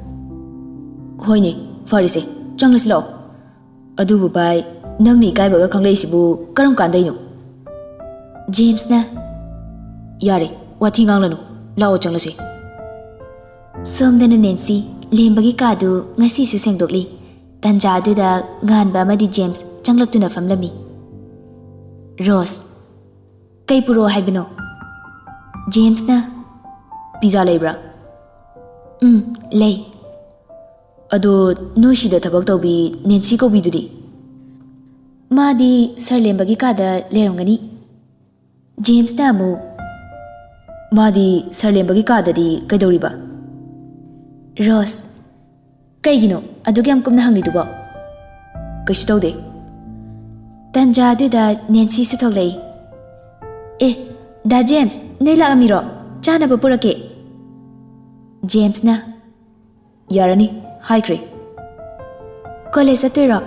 ꯍꯣꯏꯅꯦ, ꯐꯔꯦꯁꯦ, ꯆꯪꯂꯁꯤ ꯂꯥꯛꯑꯣ꯫ ꯑꯗꯨꯕꯨ ꯚꯥꯏ, ꯅꯪꯅ ꯏꯀꯥꯏꯕꯒ ꯈꯪꯂꯛꯏꯁꯤꯕꯨ ꯀꯔꯝ ꯀꯥꯟꯗꯩꯅꯣ? ꯖꯦꯝꯁꯅ, ꯌꯥꯔꯦ, ꯋꯥꯊꯤ ꯉꯥꯡꯂꯅꯨ, ꯂꯥꯛꯑꯣ ꯆꯪꯂꯁꯦ꯫ ꯁꯣꯝꯗꯅ ꯅꯦꯟꯁꯤ ꯂꯦꯝꯕꯒꯤ ꯀꯥꯗꯨ ꯉꯁꯤꯁꯨ ꯁꯦꯡꯗꯣꯛꯂꯤ꯫ ꯇꯟꯖꯥ ꯑꯗꯨꯗ ꯉꯥꯟꯕ ꯑꯃꯗꯤ ꯖꯦꯝꯁ ꯆꯪꯂꯛꯇꯨꯅ ꯐꯝꯂꯝꯃꯤ꯫ ꯔꯣꯁ, ꯀꯩ ꯄꯨꯔꯛꯑꯣ ꯍꯥꯏꯕꯅꯣ? ꯖꯦꯝꯁꯅ, ꯄꯤꯖꯥ ꯂꯩꯕ꯭ꯔꯥ? ꯎꯝ, ꯂꯩ꯫ ꯑꯗꯣ ꯅꯣꯏ ꯁꯤꯗ ꯊꯕꯛ ꯇꯧꯕꯤ ꯅꯦꯟꯁꯤ ꯀꯧꯕꯤꯗꯨꯗꯤ? ꯃꯥꯗꯤ ꯁꯥꯔ ꯂꯦꯝꯕꯒꯤ ꯀꯥꯗ ꯂꯩꯔꯝꯒꯅꯤ꯫ ꯖꯦꯝꯁꯅ ꯑꯃꯨꯛ, ꯃꯥꯗꯤ ꯁꯥꯔ ꯂꯦꯝꯕꯒꯤ ꯀꯥꯗꯗꯤ ꯀꯩꯗꯧꯔꯤꯕ? ꯔꯣꯁ, ꯀꯩꯒꯤꯅꯣ ꯑꯗꯨꯛ ꯌꯥꯝ ꯀꯨꯞꯅ ꯍꯪꯂꯤꯗꯨꯕꯣ? ꯀꯩꯁꯨ ꯇꯧꯗꯦ꯫ ꯇꯟꯖꯥ ꯑꯗꯨꯗ ꯅꯦꯟꯁꯤꯁꯨ ꯊꯣꯛꯂꯛꯏ꯫ ꯑꯦ, ꯗꯥ ꯖꯦꯝꯁ, ꯅꯣꯏ ꯂꯥꯛꯂꯝꯃꯤꯔꯣ? ꯆꯥꯅꯕ ꯄꯨꯔꯛꯀꯦ꯫ ꯖꯦꯝꯁꯅ, ꯌꯥꯔꯅꯤ, ꯍꯥꯏꯈ꯭ꯔꯦ꯫ ꯀꯣꯂꯦꯖ ꯆꯠꯇꯣꯏꯔꯣ?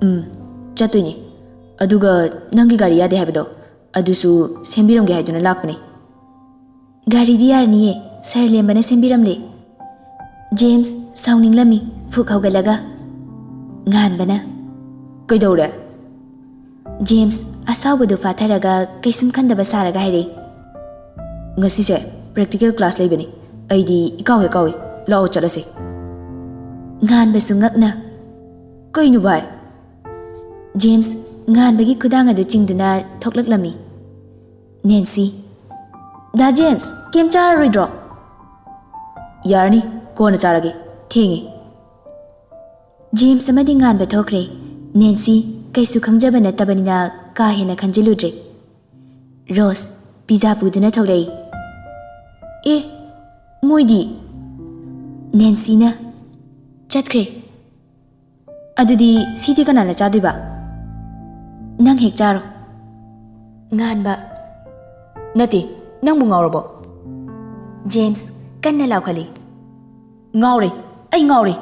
ꯎꯝ, ꯆꯠꯇꯣꯏꯅꯦ꯫ ꯑꯗꯨꯒ ꯅꯪꯒꯤ ꯒꯥꯔꯤ ꯌꯥꯗꯦ ꯍꯥꯏꯕꯗꯣ, ꯑꯗꯨꯁꯨ ꯁꯦꯝꯕꯤꯔꯝꯒꯦ ꯍꯥꯏꯗꯨꯅ ꯂꯥꯛꯄꯅꯦ꯫ ꯒꯥꯔꯤꯗꯤ ꯌꯥꯔꯅꯤꯌꯦ, ꯁꯥꯔ ꯂꯦꯝꯕꯅ ꯁꯦꯝꯕꯤꯔꯝꯂꯦ꯫ ꯖꯦꯝꯁ ꯁꯥꯎꯅꯤꯡꯂꯝꯃꯤ, ꯐꯨꯛ ꯍꯧꯒꯠꯂꯒ꯫ ꯉꯥꯟꯕꯅ, ꯀꯩꯗꯧꯔꯦ? ꯖꯦꯝꯁ ꯑꯁꯥꯎꯕꯗꯨ ꯐꯥꯊꯔꯒ ꯀꯩꯁꯨꯝ ꯈꯟꯗꯕ ꯁꯥꯔꯒ ꯍꯥꯏꯔꯛꯏ, ꯉꯁꯤꯁꯦ ꯄ꯭ꯔꯦꯛꯇꯤꯀꯦꯜ ꯀ꯭ꯂꯥꯁ ꯂꯩꯕꯅꯤ, ꯑꯩꯗꯤ ꯏꯀꯥꯎ ꯍꯦꯛ ꯀꯥꯎꯏ, ꯂꯥꯛꯑꯣ ꯆꯠꯂꯁꯦ꯫ ꯉꯥꯟꯕꯁꯨ ꯉꯛꯅ, ꯀꯩꯅꯣ ꯚꯥꯏ? ꯖꯦꯝꯁ ꯉꯥꯟꯕꯒꯤ ꯈꯨꯗꯥꯡ ꯑꯗꯨ ꯆꯤꯡꯗꯨꯅ ꯊꯣꯛꯂꯛꯂꯝꯃꯤ꯫ ꯅꯦꯟꯁꯤ, ꯗꯥ ꯖꯦꯝꯁ, ꯀꯩꯝ ꯆꯥꯔꯔꯣꯏꯗ꯭ꯔꯣ? ꯌꯥꯔꯅꯤ, ꯀꯣꯟꯅ ꯆꯥꯔꯒꯦ, ꯊꯦꯡꯉꯦ꯫ ꯖꯦꯝꯁ ꯑꯃꯗꯤ ꯉꯥꯟꯕ ꯊꯣꯛꯈ꯭ꯔꯦ꯫ ꯅꯦꯟꯁꯤ ꯀꯩꯁꯨ ꯈꯪꯖꯕ ꯅꯠꯇꯕꯅꯤꯅ ꯀꯥ ꯍꯦꯟꯅ ꯈꯟꯖꯤꯜꯂꯨꯗ꯭ꯔꯦ꯫ ꯔꯣꯁ ꯄꯤꯖꯥ ꯄꯨꯗꯨꯅ ꯊꯣꯛꯂꯛꯏ꯫ ꯑꯦ, ꯃꯣꯏꯗꯤ? ꯅꯦꯟꯁꯤꯅ, ꯆꯠꯈ꯭ꯔꯦ꯫ ꯑꯗꯨꯗꯤ ꯁꯤꯗꯤ ꯀꯅꯥꯅ ꯆꯥꯗꯣꯏꯕ? ꯅꯪ ꯍꯦꯛ ꯆꯥꯔꯣ꯫ ꯉꯥꯟꯕ, ꯅꯠꯇꯦ, ꯅꯪꯕꯨ ꯉꯥꯎꯔꯕꯣ? ꯖꯦꯝꯁ ꯀꯟꯅ ꯂꯥꯎꯈꯠꯂꯤ꯫ ꯉꯥꯎꯔꯦ, ꯑꯩ ꯉꯥꯎꯔꯦ꯫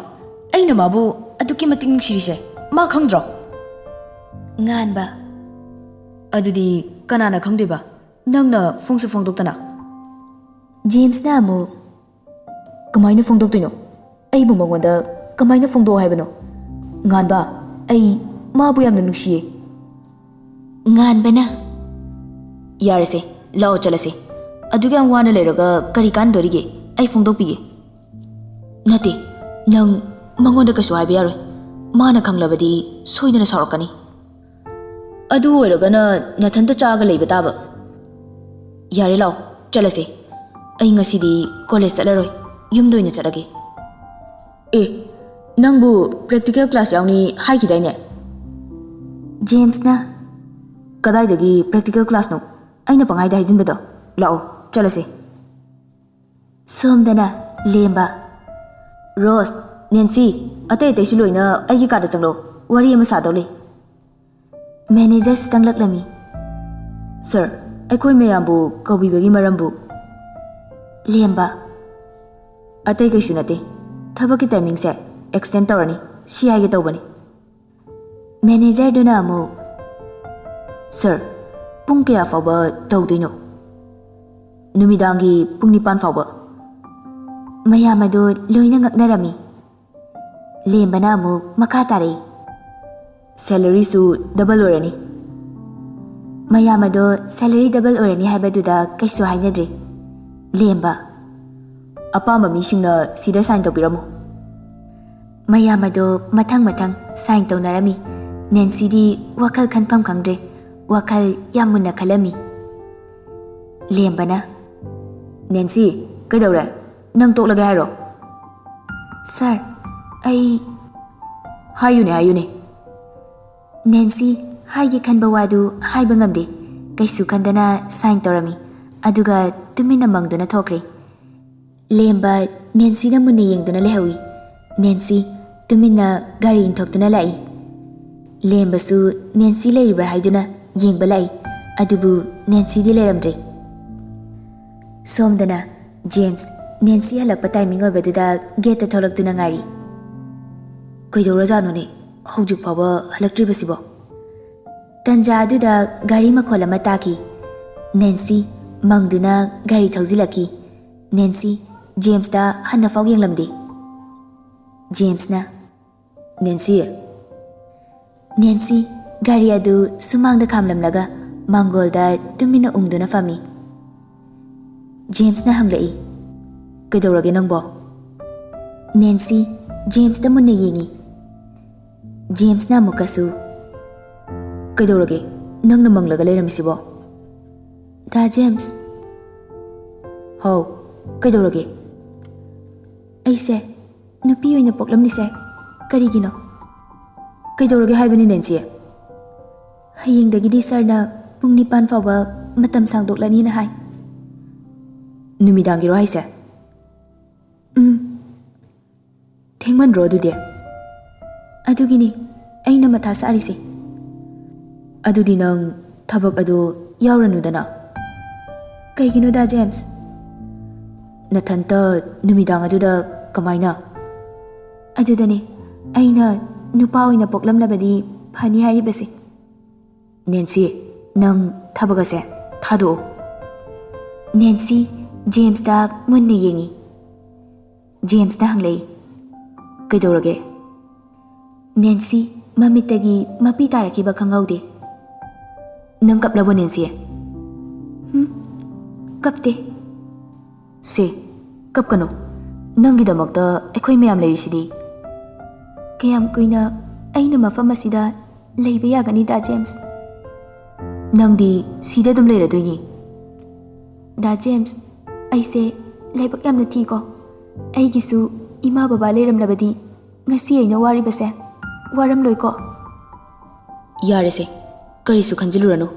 ꯑꯩꯅ ꯃꯥꯕꯨ ꯑꯗꯨꯛꯀꯤ ꯃꯇꯤꯛ ꯅꯨꯡꯁꯤꯔꯤꯁꯦ ꯃꯥ ꯈꯪꯗ꯭ꯔꯣ? ꯉꯥꯟꯕ, ꯑꯗꯨꯗꯤ ꯀꯅꯥꯅ ꯈꯪꯗꯣꯏꯕ? ꯅꯪꯅ ꯐꯣꯡꯁꯨ ꯐꯣꯡꯗꯣꯛꯇꯅ꯫ ꯖꯦꯝꯁꯅ ꯑꯃꯨꯛ, ꯀꯃꯥꯏꯅ ꯐꯣꯡꯗꯣꯛꯇꯣꯏꯅꯣ? ꯑꯩꯕꯨ ꯃꯉꯣꯟꯗ ꯀꯃꯥꯏꯅ ꯐꯣꯡꯗꯣꯛꯑꯣ ꯍꯥꯏꯕꯅꯣ? ꯉꯥꯟꯕ, ꯑꯩ ꯃꯥꯕꯨ ꯌꯥꯝꯅ ꯅꯨꯡꯁꯤꯌꯦ꯫ ꯉꯥꯟꯕꯅ, ꯌꯥꯔꯦꯁꯦ, ꯂꯥꯛꯑꯣ ꯆꯠꯂꯁꯦ꯫ ꯑꯗꯨꯛ ꯌꯥꯝ ꯋꯥꯅ ꯂꯩꯔꯒ ꯀꯔꯤ ꯀꯥꯟꯗꯣꯔꯤꯒꯦ? ꯑꯩ ꯐꯣꯡꯗꯣꯛꯄꯤꯒꯦ꯫ ꯅꯠꯇꯦ, ꯅꯪ ꯃꯉꯣꯟꯗ ꯀꯩꯁꯨ ꯍꯥꯏꯕ ꯌꯥꯔꯣꯏ꯫ ꯃꯥꯅ ꯈꯪꯂꯕꯗꯤ ꯁꯣꯏꯗꯅ ꯁꯥꯎꯔꯛꯀꯅꯤ꯫ ꯑꯗꯨ ꯑꯣꯏꯔꯒꯅ ꯅꯊꯟꯇ ꯆꯥꯒ ꯂꯩꯕ ꯇꯥꯕ꯫ ꯌꯥꯔꯦ, ꯂꯥꯛꯑꯣ ꯆꯠꯂꯁꯦ꯫ ꯑꯩ ꯉꯁꯤꯗꯤ ꯀꯣꯂꯦꯖ ꯆꯠꯂꯔꯣꯏ, ꯌꯨꯝꯗ ꯑꯣꯏꯅ ꯆꯠꯂꯒꯦ꯫ ꯑꯦ, ꯅꯪꯕꯨ ꯄ꯭ꯔꯦꯛꯇꯤꯀꯦꯜ ꯀ꯭ꯂꯥꯁ ꯌꯥꯎꯅꯤ ꯍꯥꯏꯈꯤꯗꯥꯏꯅꯦ? ꯖꯦꯝꯁꯅ, ꯀꯗꯥꯏꯗꯒꯤ ꯄ꯭ꯔꯦꯛꯇꯤꯀꯦꯜ ꯀ꯭ꯂꯥꯁꯅꯣ? ꯑꯩꯅ ꯄꯪꯍꯥꯏꯗ ꯍꯥꯏꯖꯤꯟꯕꯗꯣ꯫ ꯂꯥꯛꯑꯣ ꯆꯠꯂꯁꯦ꯫ ꯁꯣꯝꯗꯅ ꯂꯦꯝꯕ, ꯔꯣꯁ, ꯅꯦꯟꯁꯤ, ꯑꯇꯩ ꯑꯇꯩꯁꯨ ꯂꯣꯏꯅ ꯑꯩꯒꯤ ꯀꯥꯗ ꯆꯪꯂꯛꯑꯣ, ꯋꯥꯔꯤ ꯑꯃ ꯁꯥꯗꯧ ꯂꯩ꯫ ꯃꯦꯅꯦꯖꯔꯁꯨ ꯆꯪꯂꯛꯂꯝꯃꯤ꯫ ꯁꯥꯔ, ꯑꯩꯈꯣꯏ ꯃꯌꯥꯝꯕꯨ ꯀꯧꯕꯤꯕꯒꯤ ꯃꯔꯝꯕꯨ? ꯂꯦꯝꯕ, ꯑꯇꯩ ꯀꯩꯁꯨ ꯅꯠꯇꯦ, ꯊꯕꯛꯀꯤ ꯇꯥꯏꯃꯤꯡꯁꯦ ꯑꯦꯛꯁꯇꯦꯟ ꯇꯧꯔꯅꯤ, ꯁꯤ ꯍꯥꯏꯒꯦ ꯇꯧꯕꯅꯤ꯫ ꯃꯦꯅꯦꯖꯔꯗꯨꯅ ꯑꯃꯨꯛ, ꯁꯥꯔ, ꯄꯨꯡ ꯀꯌꯥ ꯐꯥꯎꯕ ꯇꯧꯗꯣꯏꯅꯣ? ꯅꯨꯃꯤꯗꯥꯡꯒꯤ ꯄꯨꯡ ꯅꯤꯄꯥꯟ ꯐꯥꯎꯕ꯫ ꯃꯌꯥꯝ ꯑꯗꯨ ꯂꯣꯏꯅ ꯉꯛꯅꯔꯝꯃꯤ꯫ ꯂꯦꯝꯕꯅ ꯑꯃꯨꯛ ꯃꯈꯥ ꯇꯥꯔꯛꯏ, ꯁꯦꯂꯔꯤꯁꯨ ꯗꯕꯜ ꯑꯣꯏꯔꯅꯤ꯫ ꯃꯌꯥꯝ ꯑꯗꯣ ꯁꯦꯂꯔꯤ ꯗꯕꯜ ꯑꯣꯏꯔꯅꯤ ꯍꯥꯏꯕꯗꯨꯗ ꯀꯩꯁꯨ ꯍꯥꯏꯅꯗ꯭ꯔꯤ꯫ ꯂꯦꯝꯕ, ꯑꯄꯥꯝꯕ ꯃꯤꯁꯤꯡꯅ ꯁꯤꯗ ꯁꯥꯏꯟ ꯇꯧꯕꯤꯔꯝꯃꯨ꯫ ꯃꯌꯥꯝ ꯑꯗꯣ ꯃꯊꯪ ꯃꯊꯪ ꯁꯥꯏꯟ ꯇꯧꯅꯔꯝꯃꯤ꯫ ꯅꯦꯟꯁꯤꯗꯤ ꯋꯥꯈꯜ ꯈꯟꯐꯝ ꯈꯪꯗ꯭ꯔꯦ, ꯋꯥꯈꯜ ꯌꯥꯝ ꯃꯨꯟꯅ ꯈꯜꯂꯝꯃꯤ꯫ ꯂꯦꯝꯕꯅ, ꯅꯦꯟꯁꯤ, ꯀꯩꯗꯧꯔꯦ? ꯅꯪ ꯇꯣꯛꯂꯒꯦ ꯍꯥꯏꯔꯣ? ꯁꯥꯔ, ꯑꯩ ꯍꯥꯏꯌꯨꯅꯦ, ꯍꯥꯏꯌꯨꯅꯦ꯫ ꯅꯦꯟꯁꯤ ꯍꯥꯏꯒꯦ ꯈꯟꯕ ꯋꯥꯗꯨ ꯍꯥꯏꯕ ꯉꯝꯗꯦ꯫ ꯀꯩꯁꯨ ꯈꯟꯗꯅ ꯁꯥꯏꯟ ꯇꯧꯔꯝꯃꯤ, ꯑꯗꯨꯒ ꯇꯨꯃꯤꯟꯅ ꯃꯪꯗꯨꯅ ꯊꯣꯛꯈ꯭ꯔꯦ꯫ ꯂꯦꯝꯕ ꯅꯦꯟꯁꯤꯗ ꯃꯨꯟꯅ ꯌꯦꯡꯗꯨꯅ ꯂꯩꯍꯧꯏ꯫ ꯅꯦꯟꯁꯤ ꯇꯨꯃꯤꯟꯅ ꯒꯥꯔꯤ ꯏꯟꯊꯣꯛꯇꯨꯅ ꯂꯥꯛꯏ꯫ ꯂꯦꯝꯕꯁꯨ ꯅꯦꯟꯁꯤ ꯂꯩꯔꯤꯕ꯭ꯔꯥ ꯍꯥꯏꯗꯨꯅ ꯌꯦꯡꯕ ꯂꯥꯛꯏ, ꯑꯗꯨꯕꯨ ꯅꯦꯟꯁꯤꯗꯤ ꯂꯩꯔꯝꯗ꯭ꯔꯦ꯫ ꯁꯣꯝꯗꯅ ꯖꯦꯝꯁ ꯅꯦꯟꯁꯤ ꯍꯜꯂꯛꯄ ꯇꯥꯏꯃꯤꯡ ꯑꯣꯏꯕꯗꯨꯗ ꯒꯦꯠꯇ ꯊꯣꯛꯂꯛꯇꯨꯅ ꯉꯥꯏꯔꯤ꯫ "ꯀꯩꯗꯧꯔꯖꯥꯠꯅꯣꯅꯦ, ꯍꯧꯖꯤꯛ ꯐꯥꯎꯕ ꯍꯜꯂꯛꯇ꯭ꯔꯤꯕꯁꯤꯕꯣ?" ꯇꯟꯖꯥ ꯑꯗꯨꯗ ꯒꯥꯔꯤ ꯃꯈꯣꯜ ꯑꯃ ꯇꯥꯈꯤ꯫ ꯅꯦꯟꯁꯤ ꯃꯪꯗꯨꯅ ꯒꯥꯔꯤ ꯊꯧꯖꯤꯜꯂꯛꯈꯤ꯫ ꯅꯦꯟꯁꯤ ꯖꯦꯝꯁꯇ ꯍꯟꯅ ꯐꯥꯎ ꯌꯦꯡꯂꯝꯗꯦ꯫ ꯖꯦꯝꯁꯅ, "ꯅꯦꯟꯁꯤ!" ꯅꯦꯟꯁꯤ ꯒꯥꯔꯤ ꯑꯗꯨ ꯁꯨꯃꯥꯡꯗ ꯈꯥꯝꯂꯝꯂꯒ ꯃꯥꯡꯒꯣꯜꯗ ꯇꯨꯃꯤꯟꯅ ꯎꯪꯗꯨꯅ ꯐꯝꯃꯤ꯫ ꯖꯦꯝꯁꯅ ꯍꯪꯂꯛꯏ, "ꯀꯩꯗꯧꯔꯒꯦ ꯅꯪꯕꯣ?" ꯅꯦꯟꯁꯤ ꯖꯦꯝꯁꯇ ꯃꯨꯟꯅ ꯌꯦꯡꯉꯤ꯫ ꯖꯦꯝꯁꯅ ꯑꯃꯨꯛꯀꯁꯨ, "ꯀꯩꯗꯧꯔꯒꯦ? ꯅꯪꯅ ꯃꯪꯂꯒ ꯂꯩꯔꯝꯃꯤꯁꯤꯕꯣ?" "ꯗꯥ ꯖꯦꯝꯁ!" "ꯍꯥꯎ, ꯀꯩꯗꯧꯔꯒꯦ?" "ꯑꯩꯁꯦ ꯅꯨꯄꯤ ꯑꯣꯏꯅ ꯄꯣꯛꯂꯝꯂꯤꯁꯦ ꯀꯔꯤꯒꯤꯅꯣ?" "ꯀꯩꯗꯧꯔꯒꯦ ꯍꯥꯏꯕꯅꯤ ꯅꯦꯟꯁꯤ?" "ꯍꯌꯦꯡꯗꯒꯤꯗꯤ ꯁꯥꯔꯅ ꯄꯨꯡ ꯅꯤꯄꯥꯟ ꯐꯥꯎꯕ ꯃꯇꯝ ꯁꯥꯡꯗꯣꯛꯂꯅꯤꯅ ꯍꯥꯏ꯫" "ꯅꯨꯃꯤꯗꯥꯡꯒꯤꯔꯣ ꯍꯥꯏꯁꯦ?" "ꯎꯝ꯫" "ꯊꯦꯡꯃꯟꯗ꯭ꯔꯣ ꯑꯗꯨꯗꯤ?" "ꯑꯗꯨꯒꯤꯅꯤ ꯑꯩꯅ ꯃꯊꯥ ꯁꯥꯔꯤꯁꯦ꯫" "ꯑꯗꯨꯗꯤ ꯅꯪ ꯊꯕꯛ ꯑꯗꯨ ꯌꯥꯎꯔꯅꯨꯗꯅ꯫" "ꯀꯩꯒꯤꯅꯣ ꯗꯥ ꯖꯦꯝꯁ?" "ꯅꯊꯟꯇ ꯅꯨꯃꯤꯗꯥꯡ ꯑꯗꯨꯗ ꯀꯃꯥꯏꯅ?" "ꯑꯗꯨꯗꯅꯦ ꯑꯩꯅ ꯅꯨꯄꯥ ꯑꯣꯏꯅ ꯄꯣꯛꯂꯝꯂꯕꯗꯤ ꯐꯅꯤ ꯍꯥꯏꯔꯤꯕꯁꯦ꯫" "ꯅꯦꯟꯁꯤ, ꯅꯪ ꯊꯕꯛ ꯑꯁꯦ ꯊꯥꯗꯣꯛꯑꯣ꯫" ꯅꯦꯟꯁꯤ ꯖꯦꯝꯁꯇ ꯃꯨꯟꯅ ꯌꯦꯡꯉꯤ꯫ ꯖꯦꯝꯁꯅ ꯍꯪꯂꯛꯏ, "ꯀꯩꯗꯧꯔꯒꯦ?" ꯅꯦꯟꯁꯤ ꯃꯃꯤꯠꯇꯒꯤ ꯃꯄꯤ ꯇꯥꯔꯛꯈꯤꯕ ꯈꯪꯍꯧꯗꯦ꯫ "ꯅꯪ ꯀꯞꯂꯕꯣ ꯅꯦꯟꯁꯤ?" "ꯍꯨꯝ, ꯀꯞꯇꯦ꯫" "ꯁꯦ, ꯀꯞꯀꯅꯨ꯫ ꯅꯪꯒꯤꯗꯃꯛꯇ ꯑꯩꯈꯣꯏ ꯃꯌꯥꯝ ꯂꯩꯔꯤꯁꯤꯗꯤ꯫" "ꯀꯌꯥꯝ ꯀꯨꯏꯅ ꯑꯩꯅ ꯃꯐꯝ ꯑꯁꯤꯗ ꯂꯩꯕ ꯌꯥꯒꯅꯤ ꯗꯥ ꯖꯦꯝꯁ?" "ꯅꯪꯗꯤ ꯁꯤꯗ ꯑꯗꯨꯝ ꯂꯩꯔꯗꯣꯏꯅꯤ꯫" "ꯗꯥ ꯖꯦꯝꯁ, ꯑꯩꯁꯦ ꯂꯥꯏꯕꯛ ꯌꯥꯝꯅ ꯊꯤꯀꯣ꯫ ꯑꯩꯒꯤꯁꯨ ꯏꯃꯥ ꯕꯕꯥ ꯂꯩꯔꯝꯂꯕꯗꯤ ꯉꯁꯤ ꯑꯩꯅ ꯋꯥꯔꯤꯕꯁꯦ ꯋꯥꯔꯝꯂꯣꯏꯀꯣ꯫" "ꯌꯥꯔꯦꯁꯦ, ꯀꯔꯤꯁꯨ ꯈꯟꯖꯤꯜꯂꯨꯔꯅꯨ꯫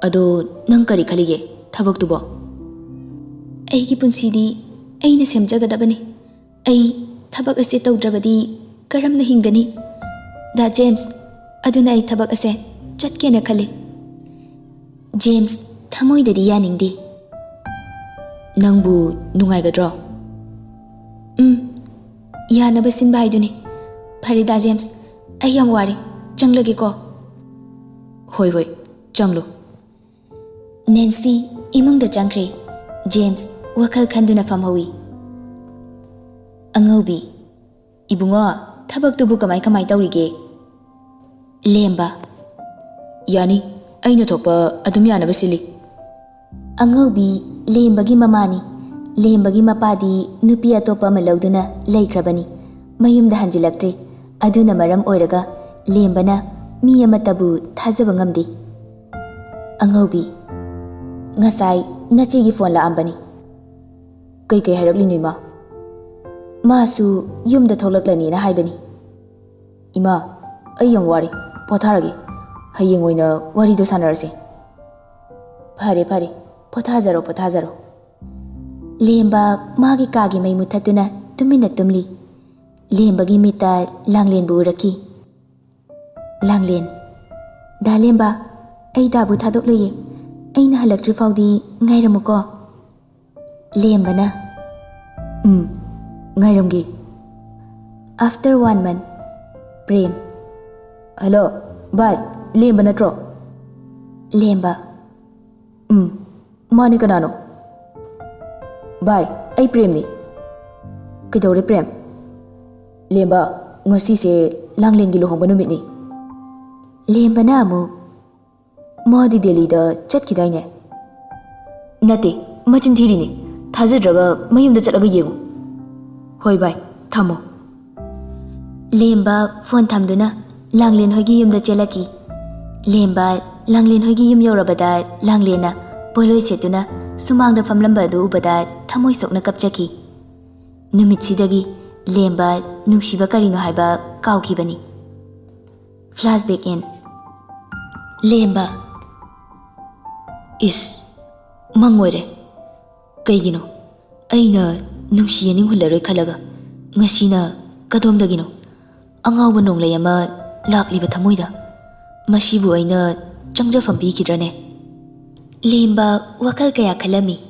ꯑꯗꯣ ꯅꯪ ꯀꯔꯤ ꯈꯜꯂꯤꯒꯦ ꯊꯕꯛꯇꯨꯕꯣ?" "ꯑꯩꯒꯤ ꯄꯨꯟꯁꯤꯗꯤ ꯑꯩꯅ ꯁꯦꯝꯖꯒꯗꯕꯅꯤ꯫ ꯑꯩ ꯊꯕꯛ ꯑꯁꯦ ꯇꯧꯗ꯭ꯔꯕꯗꯤ ꯀꯔꯝꯅ ꯍꯤꯡꯒꯅꯤ? ꯗꯥ ꯖꯦꯝꯁ, ꯑꯗꯨꯅ ꯑꯩ ꯊꯕꯛ ꯑꯁꯦ ꯆꯠꯀꯦꯅ ꯈꯜꯂꯤ꯫" ꯖꯦꯝꯁ ꯊꯃꯣꯏꯗꯗꯤ ꯌꯥꯅꯤꯡꯗꯦ꯫ "ꯅꯪꯕꯨ ꯅꯨꯡꯉꯥꯏꯒꯗ꯭ꯔꯣ?" "ꯎꯝ, ꯌꯥꯅꯕ ꯁꯤꯟꯕ ꯍꯥꯏꯗꯨꯅꯤ꯫ "ꯐꯔꯦꯗ ꯖꯦꯝꯁ, ꯑꯩ ꯌꯥꯝ ꯋꯥꯔꯦ, ꯆꯪꯂꯒꯦꯀꯣ꯫" "ꯍꯣꯏ ꯍꯣꯏ, ꯆꯪꯂꯨ꯫" ꯅꯦꯟꯁꯤ ꯏꯃꯨꯡꯗ ꯆꯪꯈ꯭ꯔꯦ꯫ ꯖꯦꯝꯁ ꯋꯥꯈꯜ ꯈꯟꯗꯨꯅ ꯐꯝꯍꯧꯏ꯫ ꯑꯉꯧꯕꯤ, "ꯏꯕꯨꯡꯉꯣ, ꯊꯕꯛꯇꯨꯕꯨ ꯀꯃꯥꯏ ꯀꯃꯥꯏ ꯇꯧꯔꯤꯒꯦ?" ꯂꯦꯝꯕ, "ꯌꯥꯅꯤ, ꯑꯩꯅ ꯊꯣꯛꯄ ꯑꯗꯨꯝ ꯌꯥꯅꯕ ꯁꯤꯜꯂꯤ꯫" ꯑꯉꯧꯕꯤ ꯂꯦꯝꯕꯒꯤ ꯃꯃꯥꯅꯤ꯫ ꯂꯦꯝꯕꯒꯤ ꯃꯄꯥꯗꯤ ꯅꯨꯄꯤ ꯑꯇꯣꯞꯄ ꯑꯃ ꯂꯧꯗꯨꯅ ꯂꯩꯈ꯭ꯔꯕꯅꯤ꯫ ꯃꯌꯨꯝꯗ ꯍꯟꯖꯤꯜꯂꯛꯇ꯭ꯔꯤ꯫ ꯑꯗꯨꯅ ꯃꯔꯝ ꯑꯣꯏꯔꯒ ꯂꯦꯝꯕꯅ ꯃꯤ ꯑꯃꯠꯇꯕꯨ ꯊꯥꯖꯕ ꯉꯝꯗꯦ꯫ ꯑꯉꯧꯕꯤ, "ꯉꯁꯥꯏ ꯅꯆꯦꯒꯤ ꯐꯣꯟ ꯂꯥꯛꯑꯝꯕꯅꯤ꯫" "ꯀꯩꯀꯩ ꯍꯥꯏꯔꯛꯂꯤꯅꯣ, ꯏꯃꯥ?" "ꯃꯥꯁꯨ ꯌꯨꯝꯗ ꯊꯣꯛꯂꯛꯂꯅꯤꯅ ꯍꯥꯏꯕꯅꯤ꯫" "ꯏꯃꯥ, ꯑꯩ ꯌꯥꯝ ꯋꯥꯔꯦ, ꯄꯣꯊꯥꯔꯒꯦ꯫ ꯍꯌꯦꯡ ꯑꯣꯏꯅ ꯋꯥꯔꯤꯗꯣ ꯁꯥꯟꯅꯔꯁꯦ꯫" "ꯐꯔꯦ, ꯐꯔꯦ, ꯄꯣꯊꯥꯖꯔꯣ, ꯄꯣꯊꯥꯖꯔꯣ꯫" ꯂꯦꯝꯕ ꯃꯥꯒꯤ ꯀꯥꯒꯤ ꯃꯩ ꯃꯨꯊꯠꯇꯨꯅ ꯇꯨꯃꯤꯟꯅ ꯇꯨꯝꯂꯤ꯫ ꯂꯦꯝꯕꯒꯤ ꯃꯤꯠꯇ ꯂꯥꯡꯂꯦꯟꯕꯨ ꯎꯔꯛꯈꯤ꯫ ꯂꯥꯡꯂꯦꯟ, "ꯗꯥ ꯂꯦꯝꯕ, ꯑꯩ ꯗꯥꯕꯨ ꯊꯥꯗꯣꯛꯂꯣꯏꯌꯦ꯫ ꯑꯩꯅ ꯍꯜꯂꯛꯇ꯭ꯔꯤ ꯐꯥꯎꯗꯤ ꯉꯥꯏꯔꯝꯃꯨꯀꯣ꯫" ꯂꯦꯝꯕꯅ, "ꯎꯝ, ꯉꯥꯏꯔꯝꯒꯦ꯫" After one month, Prem. "Hello, ꯚꯥꯏ, ꯂꯦꯝꯕ ꯅꯠꯇ꯭ꯔꯣ?" ꯂꯦꯝꯕ, "ꯎꯝ, ꯃꯥꯅꯦ, ꯀꯅꯥꯅꯣ?" "ꯚꯥꯏ, ꯑꯩ ꯄ꯭ꯔꯦꯝꯅꯤ꯫" "ꯀꯩꯗꯧꯔꯦ ꯄ꯭ꯔꯦꯝ?" "ꯂꯦꯝꯕ, ꯉꯁꯤꯁꯦ ꯂꯥꯡꯂꯦꯟꯒꯤ ꯂꯨꯍꯣꯡꯕ ꯅꯨꯃꯤꯠꯅꯤ꯫" ꯂꯦꯝꯕꯅ ꯑꯃꯨꯛ, "ꯃꯥꯗꯤ ꯗꯦꯜꯂꯤꯗ ꯆꯠꯈꯤꯗꯥꯏꯅꯦ?" "ꯅꯠꯇꯦ, ꯃꯆꯤꯟ ꯊꯤꯔꯤꯅꯤ꯫ ꯊꯥꯖꯗ꯭ꯔꯒ ꯃꯌꯨꯝꯗ ꯆꯠꯂꯒ ꯌꯦꯡꯉꯨ꯫" "ꯍꯣꯏ ꯚꯥꯏ, ꯊꯝꯃꯣ꯫" ꯂꯦꯝꯕ ꯐꯣꯟ ꯊꯝꯗꯨꯅ ꯂꯥꯡꯂꯦꯟ ꯍꯣꯏꯒꯤ ꯌꯨꯝꯗ ꯆꯦꯜꯂꯛꯈꯤ꯫ ꯂꯦꯝꯕ ꯂꯥꯡꯂꯦꯟ ꯍꯣꯏꯒꯤ ꯌꯨꯝ ꯌꯧꯔꯕꯗ ꯂꯥꯡꯂꯦꯟꯅ ꯄꯣꯠꯂꯣꯏ ꯁꯦꯠꯇꯨꯅ ꯁꯨꯃꯥꯡꯗ ꯐꯝꯂꯝꯕ ꯑꯗꯨ ꯎꯕꯗ ꯊꯃꯣꯏ ꯁꯣꯛꯅ ꯀꯞꯆꯈꯤ꯫ ꯅꯨꯃꯤꯠꯁꯤꯗꯒꯤ ꯂꯦꯝꯕ ꯅꯨꯡꯁꯤꯕ ꯀꯔꯤꯅꯣ ꯍꯥꯏꯕ ꯀꯥꯎꯈꯤꯕꯅꯤ꯫ Flashback in. ꯂꯦꯝꯕ, "ꯏꯁ, ꯃꯪ ꯑꯣꯏꯔꯦ꯫ ꯀꯩꯒꯤꯅꯣ? ꯑꯩꯅ ꯅꯨꯡꯁꯤ ꯌꯦꯅꯤꯡ ꯍꯨꯜꯂꯔꯣꯏ ꯈꯜꯂꯒ ꯉꯁꯤꯅ ꯀꯗꯣꯝꯗꯒꯤꯅꯣ ꯑꯉꯥꯎꯕ ꯅꯣꯡꯂꯩ ꯑꯃ ꯂꯥꯛꯂꯤꯕ ꯊꯃꯣꯏꯗ? ꯃꯁꯤꯕꯨ ꯑꯩꯅ ꯆꯪꯖꯐꯝ ꯄꯤꯈꯤꯗ꯭ꯔꯅꯦ?" ꯂꯦꯝꯕ ꯋꯥꯈꯜ ꯀꯌꯥ ꯈꯜꯂꯝꯃꯤ꯫